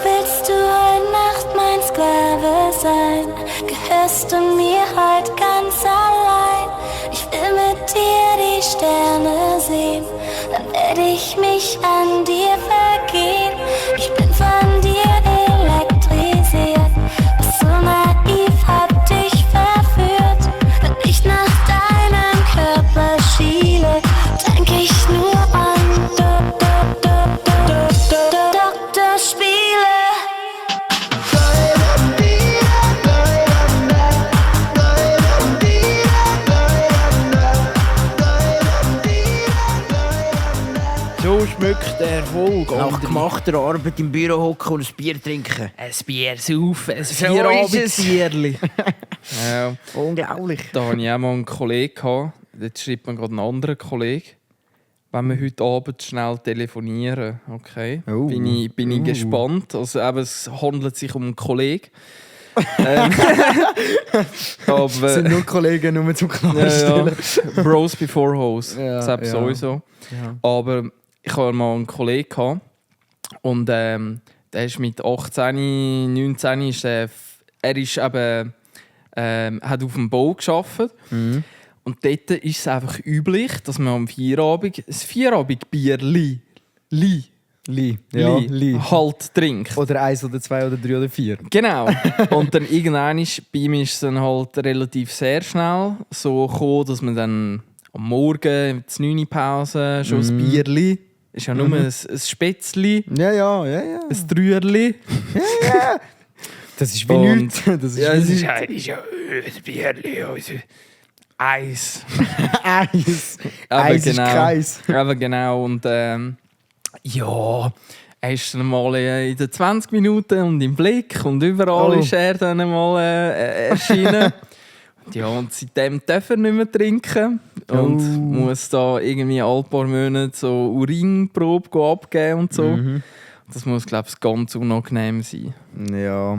Willst du heute Nacht mein Sklave sein? Gehörst du mir heute ganz allein? Ich will mit dir die Sterne sehen, dann werde ich mich an dir vergehen. Ich bin von dir elektrisiert, bist so naiv, hab dich verführt. Wenn ich nach deinem Körper schiele, denk ich nur an Doktorspiele. So schmeckt der Erfolg. Nach gemachter Arbeit im Büro hocken und ein Bier trinken. Ein Bier saufen, ein So ist es. Bierabendbierli. Ja, Unglaublich. da hatte ich auch mal einen Kollegen. Jetzt schreibt mir gerade ein anderer Kollege. Wenn wir heute Abend schnell telefonieren, okay? Oh. Bin ich gespannt. Also, eben, es handelt sich um einen Kollegen. Das sind nur Kollegen, nur zum Klarstellen. Ja. Bros before Hoes. Ja, Selbst ja. sowieso. Ja. Aber ich hatte mal einen Kollegen gehabt, und der ist mit 18, 19 ist er ist eben, hat auf dem Bau gearbeitet. Mhm. Und dort ist es einfach üblich, dass man am Feierabend ein Feierabendbierli halt trinkt. Oder 1 oder 2 oder 3 oder 4. Genau. Und dann irgendwann bei ihm ist es dann halt relativ sehr schnell so gekommen, dass man dann am Morgen, in der 9 Pause, schon ein Bierli, ist ja nur ein Spätzli, Ja. ein Trüerli. Das ist wie Und- nichts. Das ist Ja, wie es ist nichts. ja ein Bierli, also Eis. Eis. Aber Eis ist genau. Kreis. Aber genau, und ja, er ist dann mal in den 20 Minuten und im Blick und überall Oh. ist er dann mal erschienen. Ja, und seitdem darf er nicht mehr trinken und muss da irgendwie alle paar Monate so Urinprobe abgeben und so. Das muss, glaube ich, ganz unangenehm sein. Ja.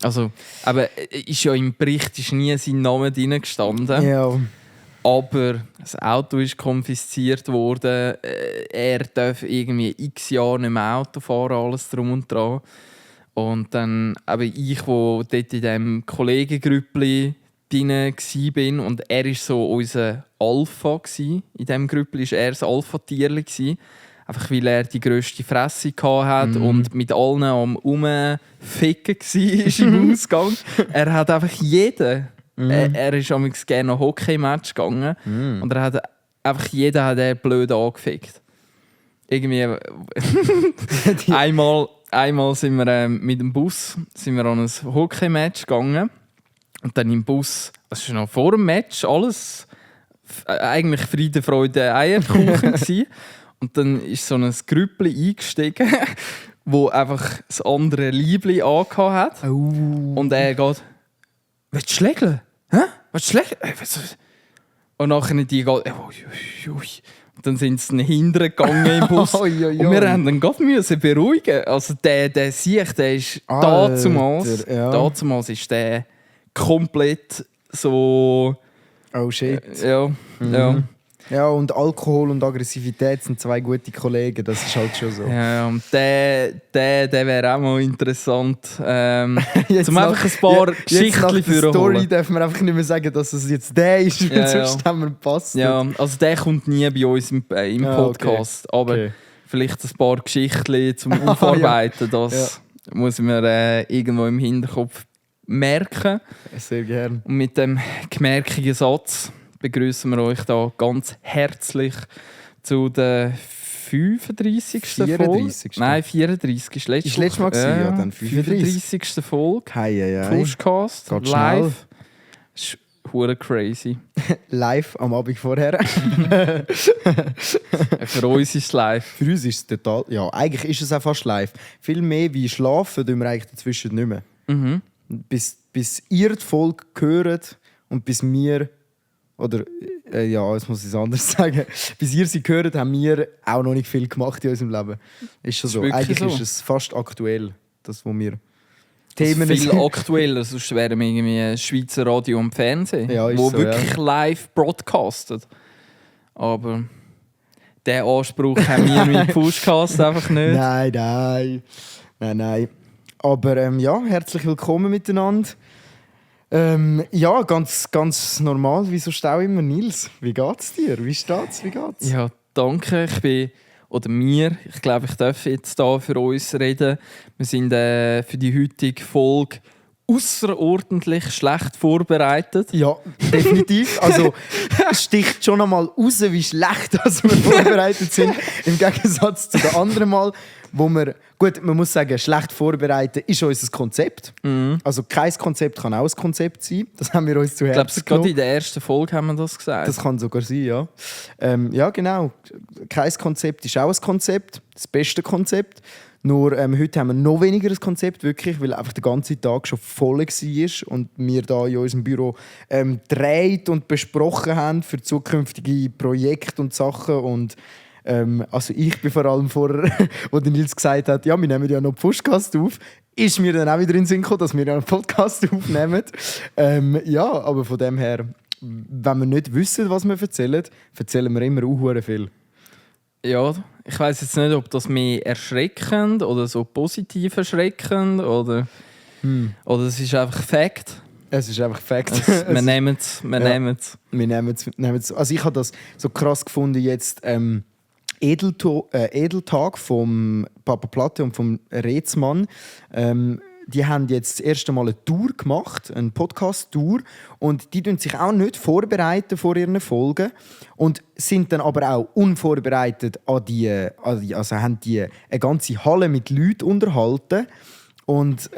Also, aber ist ja im Bericht ist nie sein Name drin gestanden. Ja. Aber das Auto ist konfisziert worden. Er darf irgendwie x Jahre nicht mehr Auto fahren, alles drum und dran. Und dann eben ich, wo dort in diesem Kollegengrüppli drin war, und er war so unser Alpha gsi. In diesem Grüppli war er das Alpha-Tierli gsi. Einfach weil er die grösste Fresse hatte und mit allen am Rumficken war im Ausgang. Er hat einfach jeden. Er ist amigs gerne noch Hockey-Match gegangen. Und er hat einfach jeden hat er blöd angefickt. Irgendwie. einmal sind wir mit dem Bus an ein Hockey-Match gegangen. Und dann im Bus, das war noch vor dem Match, alles eigentlich Friede, Freude, Eierkuchen gewesen. Und dann ist so ein Grüppli eingestiegen, wo einfach das andere Liebli angehabt hat. Und er geht, willst du schlägeln? Hä? Willst du schlägeln? Und nachher die geht, ui. Und dann sind sie hinten gegangen im Bus. Und wir haben dann gerade müssen beruhigen. Also der Sieg, der ist dazumals, dazumals ist der komplett so. Oh shit. Ja. Ja, und Alkohol und Aggressivität sind 2 gute Kollegen, das ist halt schon so. Ja, und der wäre auch mal interessant. Jetzt zum nach- einfach ein paar Jetzt nach Geschichten der für Story darf man einfach nicht mehr sagen, dass es jetzt der ist, weil Ja, sonst haben wir passt. Ja, also der kommt nie bei uns im Podcast. Okay. Aber Okay. vielleicht ein paar Geschichten zum Aufarbeiten. Das muss man irgendwo im Hinterkopf merken. Sehr gern. Und mit dem gemerkigen Satz begrüßen wir euch da ganz herzlich zu der 35. 34. Folge. Nein, 34 ist letztes Ist letztes Mal gewesen, ja, dann 35. Folge. Hei. Pushcast, Geht live. Das ist hure crazy. Live am Abend vorher. Für uns ist es live. Für uns ist es total... Ja, eigentlich ist es auch fast live. Viel mehr wie schlafen tun wir eigentlich dazwischen nicht mehr. Bis ihr die Folge hört und bis wir... Oder, jetzt muss ich es anders sagen. Bis ihr sie gehört, haben wir auch noch nicht viel gemacht in unserem Leben. Ist schon so. wirklich Eigentlich so. ist es fast aktuell, das, was wir Themen viel sind. aktueller, sonst wären wir irgendwie Schweizer Radio und Fernsehen, Ja, ist wo so, wirklich live broadcastet. Aber diesen Anspruch haben wir mit Pushcast einfach nicht. Nein. Aber ja, herzlich willkommen miteinander. Ja, ganz normal. Wieso stau immer Nils? Wie geht's dir? Wie steht's? Ja, danke. Ich glaube, ich darf jetzt hier für uns reden. Wir sind für die heutige Folge außerordentlich schlecht vorbereitet. Ja, definitiv. Also sticht schon einmal raus, wie schlecht dass wir vorbereitet sind. Im Gegensatz zu den anderen Mal, wo wir... Gut, man muss sagen, schlecht vorbereitet ist unser Konzept. Also kein Konzept kann auch ein Konzept sein. Das haben wir uns zu Ich glaube, Herzen gerade genommen. in der ersten Folge haben wir das gesagt. Das kann sogar sein, ja. Ja, genau. Kein Konzept ist auch ein Konzept. Das beste Konzept. Nur heute haben wir noch weniger ein Konzept, wirklich, weil einfach der ganze Tag schon voll war und wir da in unserem Büro gedreht und besprochen haben für zukünftige Projekte und Sachen. Und also ich bin vor allem vorher, wo der Nils gesagt hat, ja, wir nehmen ja noch einen Podcast auf, ist mir dann auch wieder in den Sinn gekommen, dass wir ja einen Podcast aufnehmen. Ja, aber von dem her, wenn wir nicht wissen, was wir erzählen wir immer auch viel. Ja, ich weiss jetzt nicht, ob das mehr erschreckend oder so positiv erschreckend oder es ist einfach Fakt. Es ist einfach Fakt. Wir nehmen es. Wir nehmen es. Also ich habe das so krass gefunden jetzt Edeltag vom Papa Platte und vom Rätsmann. Die haben jetzt das erste Mal eine Tour gemacht, eine Podcast-Tour. Und die tun sich auch nicht vorbereiten vor ihren Folgen. Und sind dann aber auch unvorbereitet also haben die eine ganze Halle mit Leuten unterhalten. Und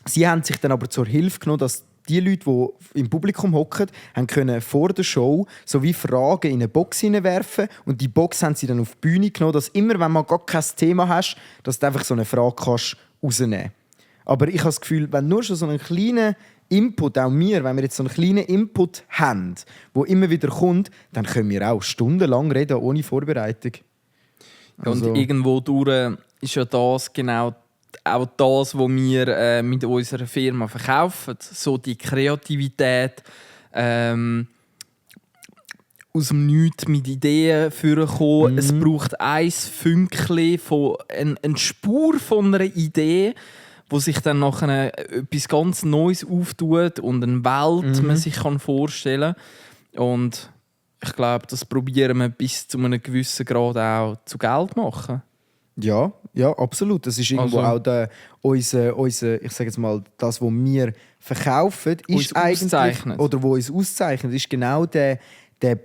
sie haben sich dann aber zur Hilfe genommen, dass die Leute, die im Publikum hocken, können vor der Show so wie Fragen in eine Box hineinwerfen und die Box haben sie dann auf die Bühne genommen, dass immer, wenn man gar kein Thema hast, dass du einfach so eine Frage kannst rausnehmen. Aber ich habe das Gefühl, wenn nur schon so einen kleinen Input, auch wir, wenn wir jetzt so einen kleinen Input haben, der immer wieder kommt, dann können wir auch stundenlang reden ohne Vorbereitung. Ja, und irgendwo durch ist ja das genau auch das, was wir mit unserer Firma verkaufen. So die Kreativität, aus dem Nichts mit Ideen vorkommen. Es braucht ein Fünkchen von eine Spur von einer Idee, wo sich dann nachher etwas ganz Neues auftut und eine Welt man sich vorstellen kann. Und ich glaube, das probieren wir bis zu einem gewissen Grad auch zu Geld machen. Ja, absolut. Das ist irgendwo auch unser, ich sage jetzt mal, das, was wir verkaufen, ist eigentlich, oder wo uns auszeichnet, ist genau der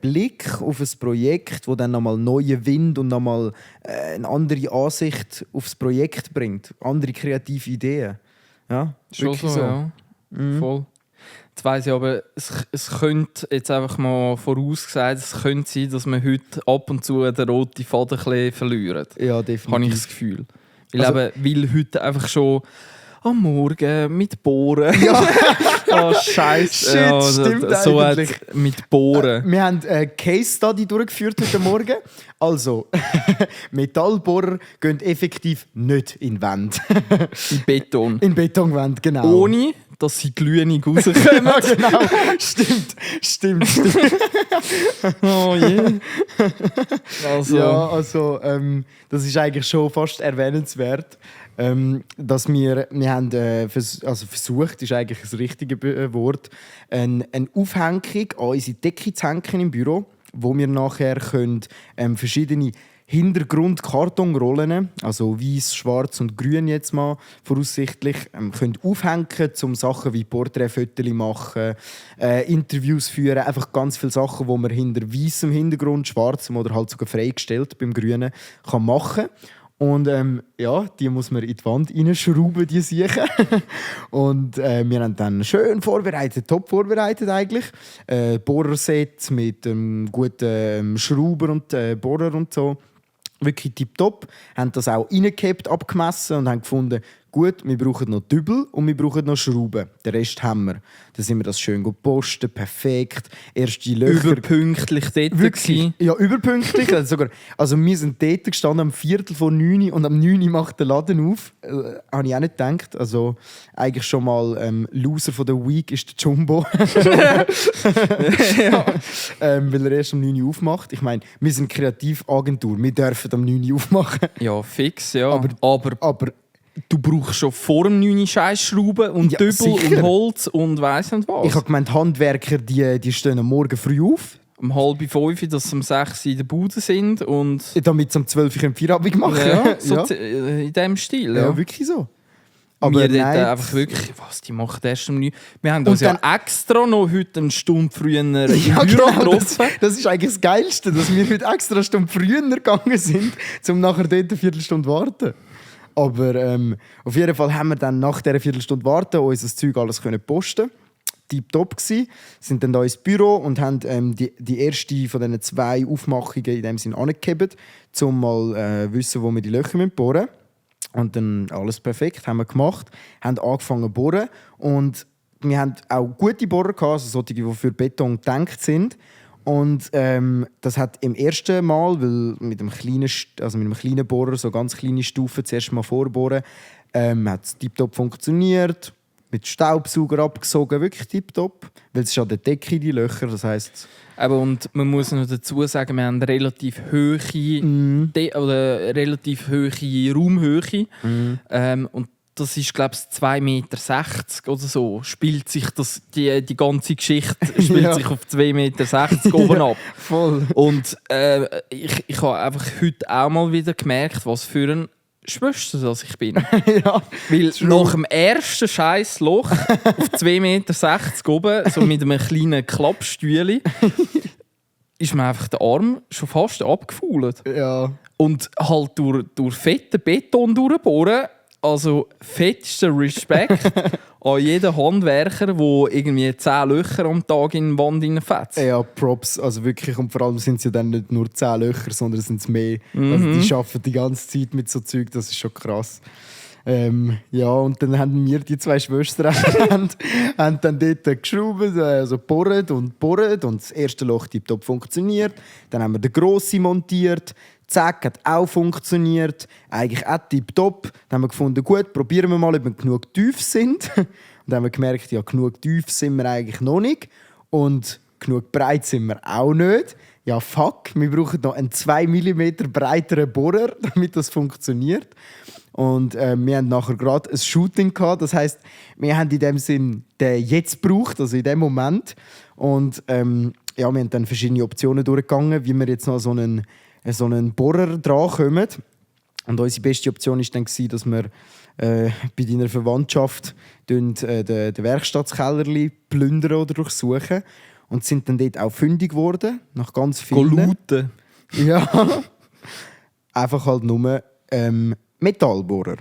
Blick auf ein Projekt, das dann nochmal neuen Wind und nochmal eine andere Ansicht aufs Projekt bringt. Andere kreative Ideen. Ja, schon so. Ja. Voll. Jetzt weiss ich aber, es könnte jetzt einfach mal vorausgesagt, es könnte sein, dass wir heute ab und zu den roten Faden ein bisschen verlieren. Ja, definitiv. Habe ich das Gefühl. Weil heute einfach schon am Morgen mit Bohren. Ja. Oh, Scheiße. Shit, ja, stimmt so eigentlich. Mit Bohren. Wir haben eine Case Study durchgeführt heute Morgen. Also, Metallbohrer gehen effektiv nicht in Wände. In Beton. In Betonwände, genau. Ohne, dass sie glühend rauskommen. Ja, genau. Stimmt. Oh je. Also, das ist eigentlich schon fast erwähnenswert. Dass wir haben versucht, ist eigentlich das richtige Wort, eine Aufhängung an unsere Decke zu hängen im Büro, wo wir nachher verschiedene Hintergrund-Kartonrollen, also weiß, schwarz und grün jetzt mal voraussichtlich, können aufhängen, um Sachen wie Porträtfotos machen, Interviews führen, einfach ganz viele Sachen, die man hinter weißem Hintergrund, schwarzem oder halt sogar freigestellt beim Grünen kann machen. Und die muss man in die Wand reinschrauben, die Sachen. Und wir haben dann schön vorbereitet, top vorbereitet eigentlich. Bohrerset mit guten Schrauber und Bohrer und so. Wirklich tipptopp. Haben das auch reingehabt, abgemessen und haben gefunden, gut, wir brauchen noch Dübel und wir brauchen noch Schrauben. Den Rest haben wir. Dann sind wir das schön gepostet, perfekt. Erste Löcher. Überpünktlich dort Wirklich? Ja, überpünktlich. Also wir sind dort gestanden am 8:45 und am 9 macht der Laden auf. Habe ich auch nicht gedacht. Also eigentlich schon mal Loser von der Week ist der Jumbo. Ja. Weil er erst am 9 aufmacht. Ich meine, wir sind Kreativagentur. Wir dürfen am 9 aufmachen. Ja, fix, ja. Aber du brauchst schon vor dem 9 Scheißschrauben und Ja, Dübel sicher. und Holz und weiss nicht was. ich habe gemeint, Handwerker die stehen am Morgen früh auf, um 4:30, dass sie um 6 in der Bude sind und... damit sie um 12 Uhr Feierabend machen. Ja, so ja. in diesem Stil. Ja, Ja. wirklich so. Aber wir dort nein, einfach wirklich... Was, die machen erst um 9. Wir haben uns ja extra noch heute eine Stunde früher im ja, Büro genau, getroffen. das ist eigentlich das Geilste, dass wir heute extra eine Stunde früher gegangen sind, um nachher dort eine Viertelstunde warten. Aber auf jeden Fall haben wir dann nach dieser Viertelstunde warten unser Zeug alles können posten. Tipptopp gsi. Sind dann da ins Büro und haben die erste von diesen 2 Aufmachungen in dem Sinn angegeben, um mal wissen, wo wir die Löcher bohren müssen. Und dann alles perfekt, haben wir gemacht, haben angefangen zu bohren und wir haben auch gute Bohrer gehabt, also solche, die für Beton gedacht sind. Und das hat im ersten Mal, weil mit einem kleinen Bohrer, so ganz kleine Stufen, zuerst mal vorbohren, hat es tiptop funktioniert. Mit Staubsauger abgesogen, wirklich tiptop. Weil es ist an der Decke, die Löcher, das heisst... Aber und man muss noch dazu sagen, wir haben relativ hohe, relativ hohe Raumhöhe. Und das ist, glaube ich, 2,60 Meter oder so. Spielt sich die ganze Geschichte spielt sich auf 2,60 Meter oben ab. Voll. Und ich habe einfach heute auch mal wieder gemerkt, was für ein Schwester das ich bin. Ja, Weil true. nach dem ersten scheiß Loch auf 2,60 Meter oben, so mit einem kleinen Klappstühle, ist mir einfach der Arm schon fast abgefault. Ja. Und halt durch fetten Beton durchbohren. Also fettester Respekt an jeden Handwerker, der irgendwie 10 Löcher am Tag in die Wand reinfetzt. Ja, Props. Also wirklich, und vor allem sind es ja dann nicht nur 10 Löcher, sondern es sind mehr. Also die arbeiten die ganze Zeit mit so Zeug, das ist schon krass. Ja, und dann haben wir, die 2 Schwestern, haben dann dort geschraubt, also bohrt und das erste Loch tiptop funktioniert. Dann haben wir den grossen montiert. Zack, hat auch funktioniert. Eigentlich auch tipptopp. Dann haben wir gefunden, gut, probieren wir mal, ob wir genug tief sind. Und dann haben wir gemerkt, ja, genug tief sind wir eigentlich noch nicht. Und genug breit sind wir auch nicht. Ja, fuck, wir brauchen noch einen 2 mm breiteren Bohrer, damit das funktioniert. Und wir haben nachher gerade ein Shooting gehabt. Das heisst, wir haben in dem Sinn den jetzt gebraucht, also in dem Moment. Und ja, wir haben dann verschiedene Optionen durchgegangen, wie wir jetzt noch so einen Bohrer drankommen. Und unsere beste Option war dann, dass wir bei deiner Verwandtschaft den Werkstattkeller plündern oder durchsuchen. Und sind dann dort auch fündig geworden, nach ganz vielen. Goluten. Ja. Einfach halt nur Metallbohrer.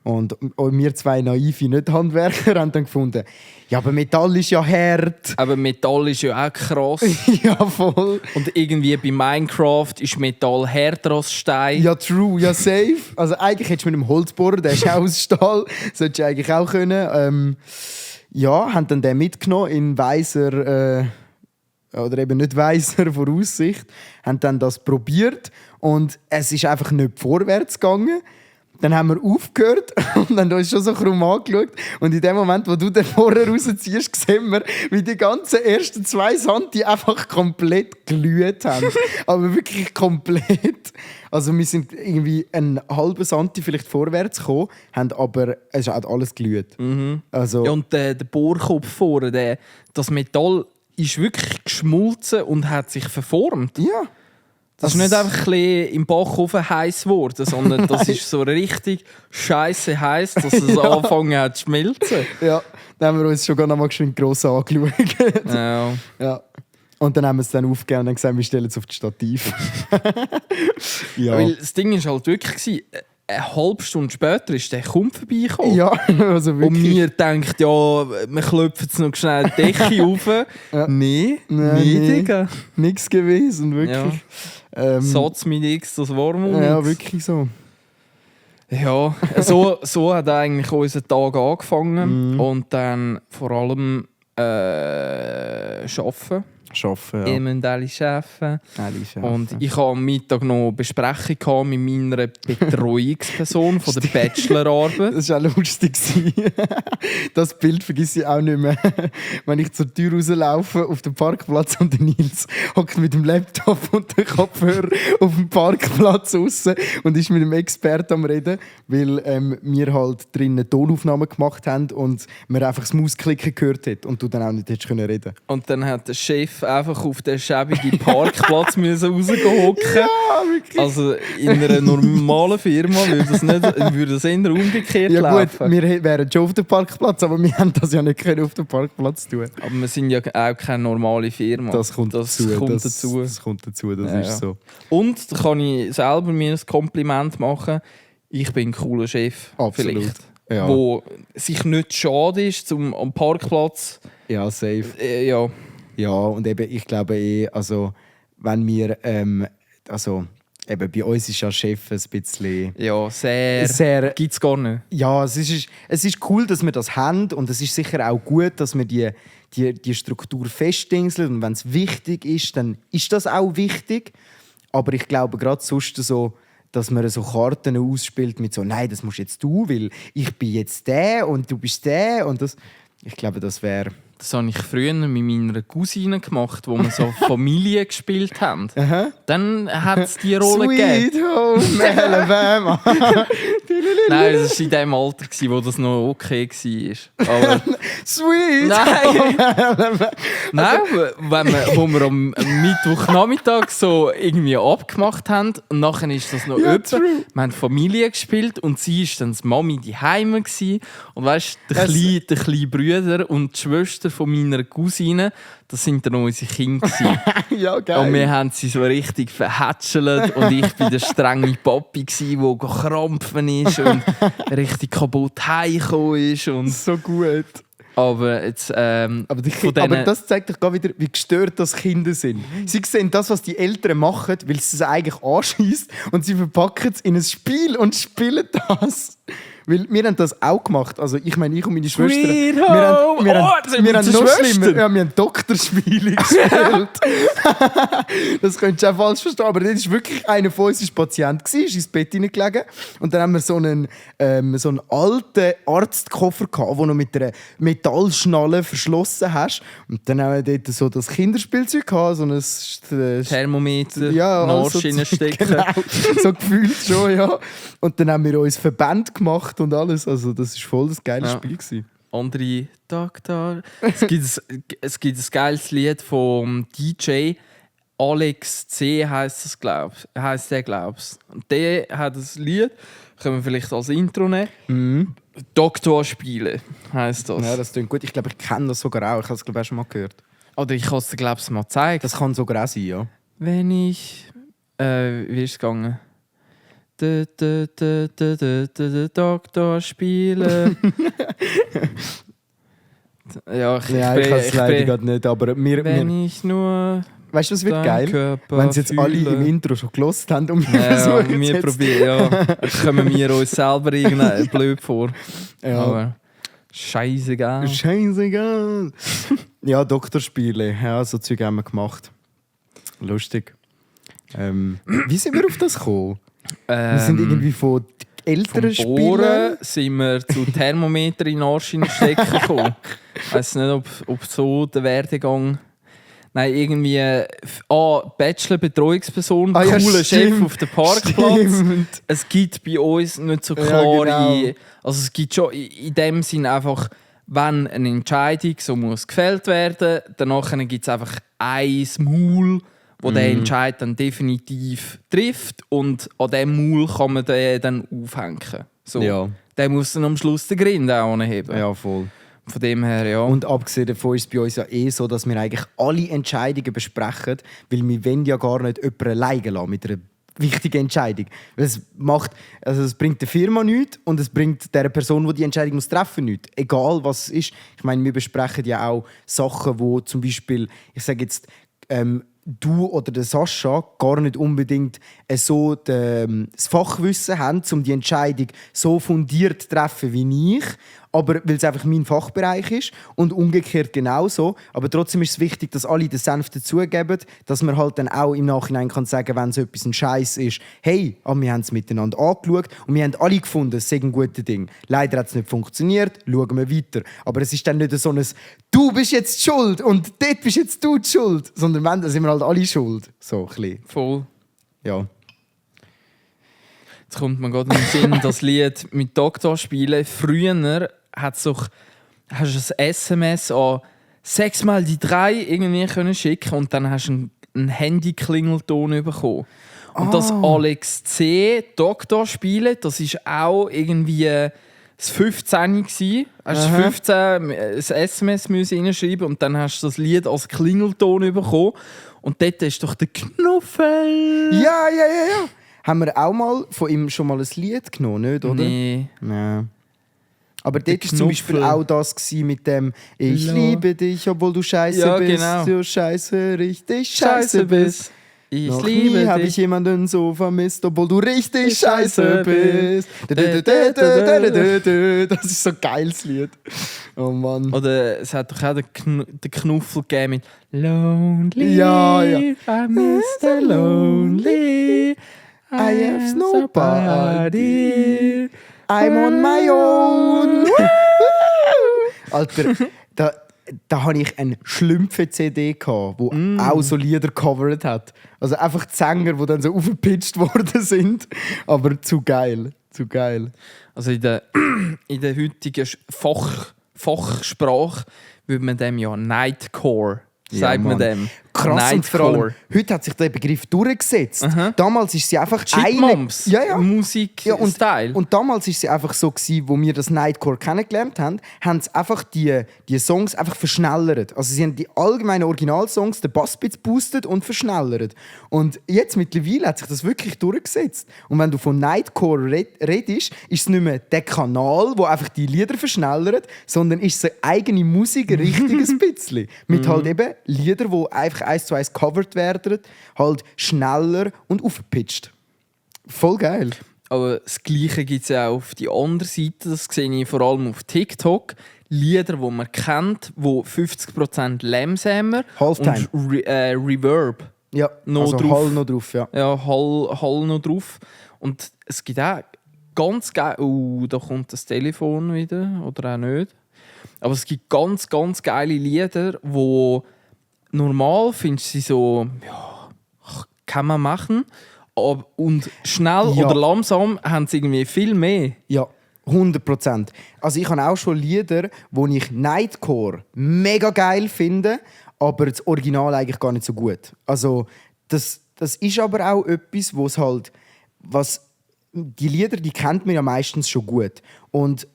Und wir 2 naive Nicht-Handwerker haben dann gefunden, ja, aber Metall ist ja hart. Aber Metall ist ja auch krass. Ja, voll. Und irgendwie bei Minecraft ist Metall härter als Stein. Ja, true, ja, safe. Also eigentlich hättest du mit einem Holzbohrer, der ist auch aus Stahl, solltest du eigentlich auch können. Ja, haben dann den mitgenommen in weiser oder eben nicht weiser Voraussicht, haben dann das probiert und es ist einfach nicht vorwärts gegangen. Dann haben wir aufgehört und dann haben uns schon so krumm angeschaut. Und in dem Moment, wo du den Bohrer rausziehst, sehen wir, wie die ganzen ersten 2 Santi einfach komplett glüht haben. Aber wirklich komplett. Also wir sind irgendwie einen halben Santi vielleicht vorwärts gekommen, haben aber es hat alles glüht. Also, Ja, und der Bohrkopf vorne, das Metall ist wirklich geschmolzen und hat sich verformt. ja. Das ist nicht einfach ein bisschen im Backofen heiß geworden, sondern das ist so richtig scheisse heiß, dass es angefangen hat zu schmelzen. Ja, dann haben wir uns schon noch mal geschwind gross angeschaut. Ja. Ja. Und dann haben wir es dann aufgegeben und dann gesagt, wir stellen es auf das Stativ. Ja. Weil das Ding war halt wirklich, eine halbe Stunde später ist der kaum vorbeigekommen. Ja, also wirklich. Und mir denkt, ja, wir klopfen jetzt noch schnell die Decke rauf. Ja. Nee, Nee. Digga. Nichts gewesen, wirklich. Satz mit X, das war mal Ja, nix. wirklich so. Ja, so hat eigentlich unser Tag angefangen. Und dann vor allem arbeiten. Arbeiten, ja. Ihr müsst alle arbeiten. Alle arbeiten. Und ich hatte am Mittag noch eine Besprechung mit meiner Betreuungsperson von der Bachelorarbeit. Das war auch lustig. Das Bild vergesse ich auch nicht mehr. Wenn ich zur Tür rauslaufe auf dem Parkplatz und der Nils hockt mit dem Laptop und dem Kopfhörer auf dem Parkplatz raus und ist mit dem Experten am Reden, weil wir halt drinnen Tonaufnahmen gemacht haben und man einfach das Mausklicken gehört hat und du dann auch nicht hättest reden können. Und dann hat der Chef einfach auf den schäbigen Parkplatz raushocken. Ja, wirklich. Also in einer normalen Firma würde das eher umgekehrt Ja gut, laufen. wir wären schon auf dem Parkplatz, aber wir haben das ja nicht können auf dem Parkplatz tun. Aber wir sind ja auch keine normale Firma. Das kommt dazu. Das kommt dazu, das Ja, ist ja. so. Und da kann ich selber mir ein Kompliment machen. Ich bin ein cooler Chef. Absolut. Vielleicht. Ja. Wo sich nicht schade ist, am Parkplatz. Ja, safe. Ja. Ja, und eben, ich glaube also wenn wir, also eben bei uns ist ja Chef ein bisschen... Ja, sehr. Gibt es gar nicht. Ja, es ist cool, dass wir das haben und es ist sicher auch gut, dass wir die Struktur festdingseln und wenn es wichtig ist, dann ist das auch wichtig. Aber ich glaube gerade sonst so, dass man so Karten ausspielt mit so «Nein, das musst jetzt du, weil ich bin jetzt der und du bist der» und das... Ich glaube, das wäre... Das habe ich früher mit meiner Cousine gemacht, wo wir so Familie gespielt haben. Aha. Dann hat es die Rolle Sweet gegeben. Home Alabama. Nein, das war in dem Alter, wo das noch okay war. Aber Sweet Nein. Home Alabama. nein, wo wir am Mittwochnachmittag so irgendwie abgemacht haben und nachher ist das noch Ja, jemand. true. Wir haben Familie gespielt und sie war dann die Mami die Heime und weißt, der kleine Bruder und die Schwester von meiner Cousine, das sind dann unsere Kinder gewesen. Ja, geil. Und wir haben sie so richtig verhätschelt und ich war der strenge Papi, der krampfen ist und richtig kaputt heimgekommen ist. Und so gut. aber jetzt, Aber, von denen- aber das zeigt doch wieder, wie gestört das Kinder sind. Sie sehen das, was die Eltern machen, weil sie es eigentlich anschießt und sie verpacken es in ein Spiel und spielen das. Weil wir haben das auch gemacht. Also ich meine, ich und meine Schwester. Sweet Wir haben, Home! wir Oh, haben, das sind wir haben unsere noch Schwestern. schlimmer. Ja, wir haben Doktorspiele gespielt. Das könntest du auch falsch verstehen. Aber das ist wirklich einer von uns war Patient, ist ins Bett hineingelegen. Und dann haben wir so einen alten Arztkoffer gehabt, den du mit einer Metallschnalle verschlossen hast. Und dann haben wir dort so das Kinderspielzeug gehabt, so ein Thermometer, ja, also Nachschienen stecken. Genau, so gefühlt schon, ja. Und dann haben wir uns Verband gemacht und alles. Also das war voll das geile Ja. Spiel gewesen. Andere Doktor. Es gibt ein geiles Lied vom DJ Alex C. heisst der, glaubst du. Und der hat ein Lied, können wir vielleicht als Intro nehmen. Doktor spielen heisst das. Ja, das klingt gut. Ich glaube, ich kenne das sogar auch. Ich habe es glaube ich auch schon mal gehört. Oder ich kann es dir, glaube ich, mal zeigen. Das kann sogar auch sein, ja. Wenn ich. Wie ist es gegangen? Doktor spielen. Ja, ich Nein, ich kann es leider gerade nicht. Aber wenn wir, ich nur. weißt du, was wird deinen geil? Körper Wenn sie jetzt alle fühle. im Intro schon gelost haben und wir Ja, versuchen wir es jetzt. probieren, ja. Dann kommen wir uns selber irgendwie blöd vor. Ja. Aber scheißegal. Scheißegal. Ja, Doktorspiele. Ja, so Zeug haben wir gemacht. Lustig. Wie sind wir auf das gekommen? Wir sind irgendwie von älteren Vom Bohren Spielen. sind wir zu Thermometer in den Arsch stecken gekommen. Ich weiss nicht, ob so der Werdegang. Nein, irgendwie. Bachelor-Betreuungsperson, Ah, ja, cooler Chef stimmt. auf dem Parkplatz. Stimmt. Es gibt bei uns nicht so Ja, klare. genau. Also, es gibt schon in dem Sinn einfach, wenn eine Entscheidung so muss gefällt werden, danach gibt es einfach ein Maul, wo der Entscheid dann definitiv trifft und an diesem Maul kann man den dann aufhängen. So. Ja. Der muss dann am Schluss den Grind auch anheben. Ja, voll. Von dem her, ja. Und abgesehen davon ist es bei uns ja so, dass wir eigentlich alle Entscheidungen besprechen, weil wir wollen ja gar nicht jemanden alleine lassen mit einer wichtigen Entscheidung. Weil es bringt der Firma nichts und es bringt der Person, die die Entscheidung muss treffen, nichts. Egal was es ist. Ich meine, wir besprechen ja auch Sachen, wo zum Beispiel, ich sage jetzt, du oder der Sascha gar nicht unbedingt so das Fachwissen haben, um die Entscheidung so fundiert zu treffen wie ich, aber weil es einfach mein Fachbereich ist und umgekehrt genauso. Aber trotzdem ist es wichtig, dass alle den Senf dazugeben, dass man halt dann auch im Nachhinein kann sagen, wenn so etwas ein Scheiß ist, hey, aber wir haben es miteinander angeschaut und wir haben alle gefunden, es sei ein gutes Ding. Leider hat es nicht funktioniert, schauen wir weiter. Aber es ist dann nicht so ein «Du bist jetzt schuld und dort bist jetzt du die schuld», sondern wenn, dann sind wir halt alle schuld. So ein bisschen. Voll. Ja. Jetzt kommt mir gerade in den Sinn, das Lied mit Doktor spielen. Früher hast du ein SMS an 6 mal die 3 irgendwie können schicken und dann hast du einen Handy-Klingelton bekommen. Und das Alex C. Doktor spielen, das war auch irgendwie das 15 gsi. Hast du 15 ein SMS reinschreiben und dann hast du das Lied als Klingelton bekommen. Und dort ist doch der Knuffel. Ja. Haben wir auch mal von ihm schon mal ein Lied genommen, nicht, oder? Nee. Nein. Aber dort war zum Beispiel auch das mit dem «Ich liebe dich, obwohl du scheiße bist, genau. du scheiße, richtig scheiße bist». Ich Noch liebe nie habe dich. ich jemanden so vermisst, obwohl du richtig scheiße bist. Das ist so ein geiles Lied. Oh Mann. Oder es hat doch auch den Knuffel gegeben mit Lonely. Ja. I'm Mr. Lonely. I have nobody. I'm on my own. Alter, da hatte ich eine Schlümpfe-CD, die auch so Lieder gecovert hat. Also einfach die Sänger, die dann so aufgepitcht worden sind. Aber zu geil. Also in der heutigen Fachsprache würde man dem ja Nightcore, sagt man Mann. dem. Krass, und vor allem, heute hat sich der Begriff durchgesetzt. Damals ist sie einfach Chipmumps, Musik, Style. Und damals ist sie einfach so gewesen, wo wir das Nightcore kennengelernt haben, haben sie einfach die Songs einfach verschnellert. Also sie haben die allgemeinen Originalsongs, den Bassbits boostet und verschnellert. Und jetzt mittlerweile hat sich das wirklich durchgesetzt. Und wenn du von Nightcore redest, ist es nicht mehr der Kanal, wo einfach die Lieder verschnellert, sondern ist es eine eigene Musik, ein richtiges bisschen. Mit halt eben Liedern, die einfach 1:1 covered werden, halt schneller und aufgepitcht. Voll geil. Aber das Gleiche gibt es ja auch auf die andere Seite. Das sehe ich vor allem auf TikTok. Lieder, die man kennt, wo 50% Lamsamer Halftime. und Reverb Ja, noch also drauf. Hall noch drauf, ja. Ja, Hall noch drauf. Und es gibt auch ganz geil... da kommt das Telefon wieder, oder auch nicht. Aber es gibt ganz, ganz geile Lieder, wo normal findest du sie so... Ja, kann man machen. Und schnell Ja. oder langsam haben sie irgendwie viel mehr. Ja, 100%. Also ich habe auch schon Lieder, wo ich Nightcore mega geil finde, aber das Original eigentlich gar nicht so gut. Also das ist aber auch etwas, die Lieder, die kennt man ja meistens schon gut. Und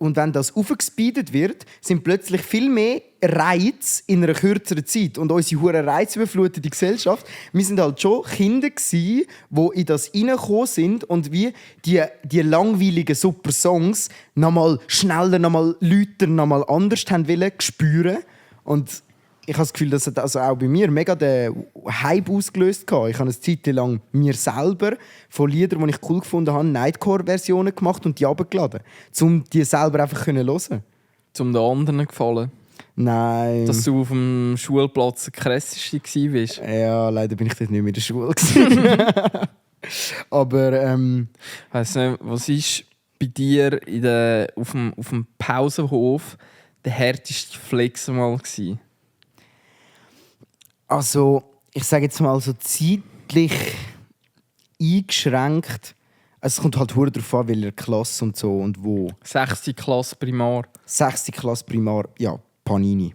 wenn das aufgespeedet wird, sind plötzlich viel mehr Reize in einer kürzeren Zeit. Und unsere hure reizüberflutete Gesellschaft, wir sind halt schon Kinder gsi, die in das reingekommen sind und wie die langweiligen super Songs nochmal schneller, nochmal lauter, nochmal anders haben wollen spüren. Und ich habe das Gefühl, das hat also auch bei mir mega den Hype ausgelöst. Ich habe eine Zeit lang mir selber von Liedern, die ich cool gefunden habe, Nightcore-Versionen gemacht und die runtergeladen, um die selber einfach zu hören. Zum den anderen gefallen. Nein. Dass du auf dem Schulplatz der Krasseste warst. Ja, leider bin ich dort nicht mehr in der Schule. Aber Weiss nicht, was ist bei dir auf dem Pausenhof der härteste Flex mal gewesen? also, ich sage jetzt mal so zeitlich eingeschränkt. Also, es kommt halt hure darauf an, welcher Klasse und so und wo. 6. Klasse Primar. 6. Klasse Primar, ja, Panini.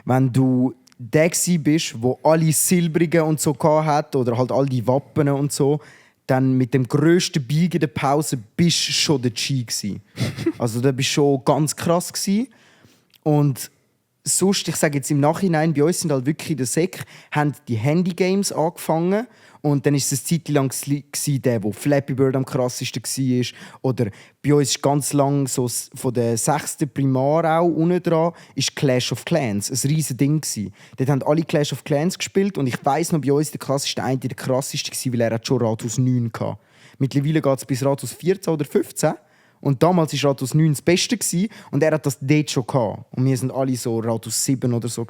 Wenn du der bist, wo alle Silbrigen und so hat oder halt all die Wappen und so, dann mit dem grössten Bieg in der Pause bist du schon der G gsi. Also da bist du schon ganz krass gsi. Und sonst, ich sage jetzt im Nachhinein, bei uns sind halt wirklich in der Sek, haben die Handy-Games angefangen. Und dann war es eine Zeit lang der Flappy Bird am krassesten war. Oder bei uns ist ganz lang so von der 6. Primar auch unten dran ist Clash of Clans. Ein riesiges Ding. Dort haben alle Clash of Clans gespielt. Und ich weiss noch, bei uns der krasseste war, weil er hat schon Rathaus 9 hatte. Mittlerweile geht es bis Rathaus 14 oder 15. Und damals war Rathaus 9 das Beste und er hat das dort schon gehabt. Und wir sind alle so Rathaus 7 oder so.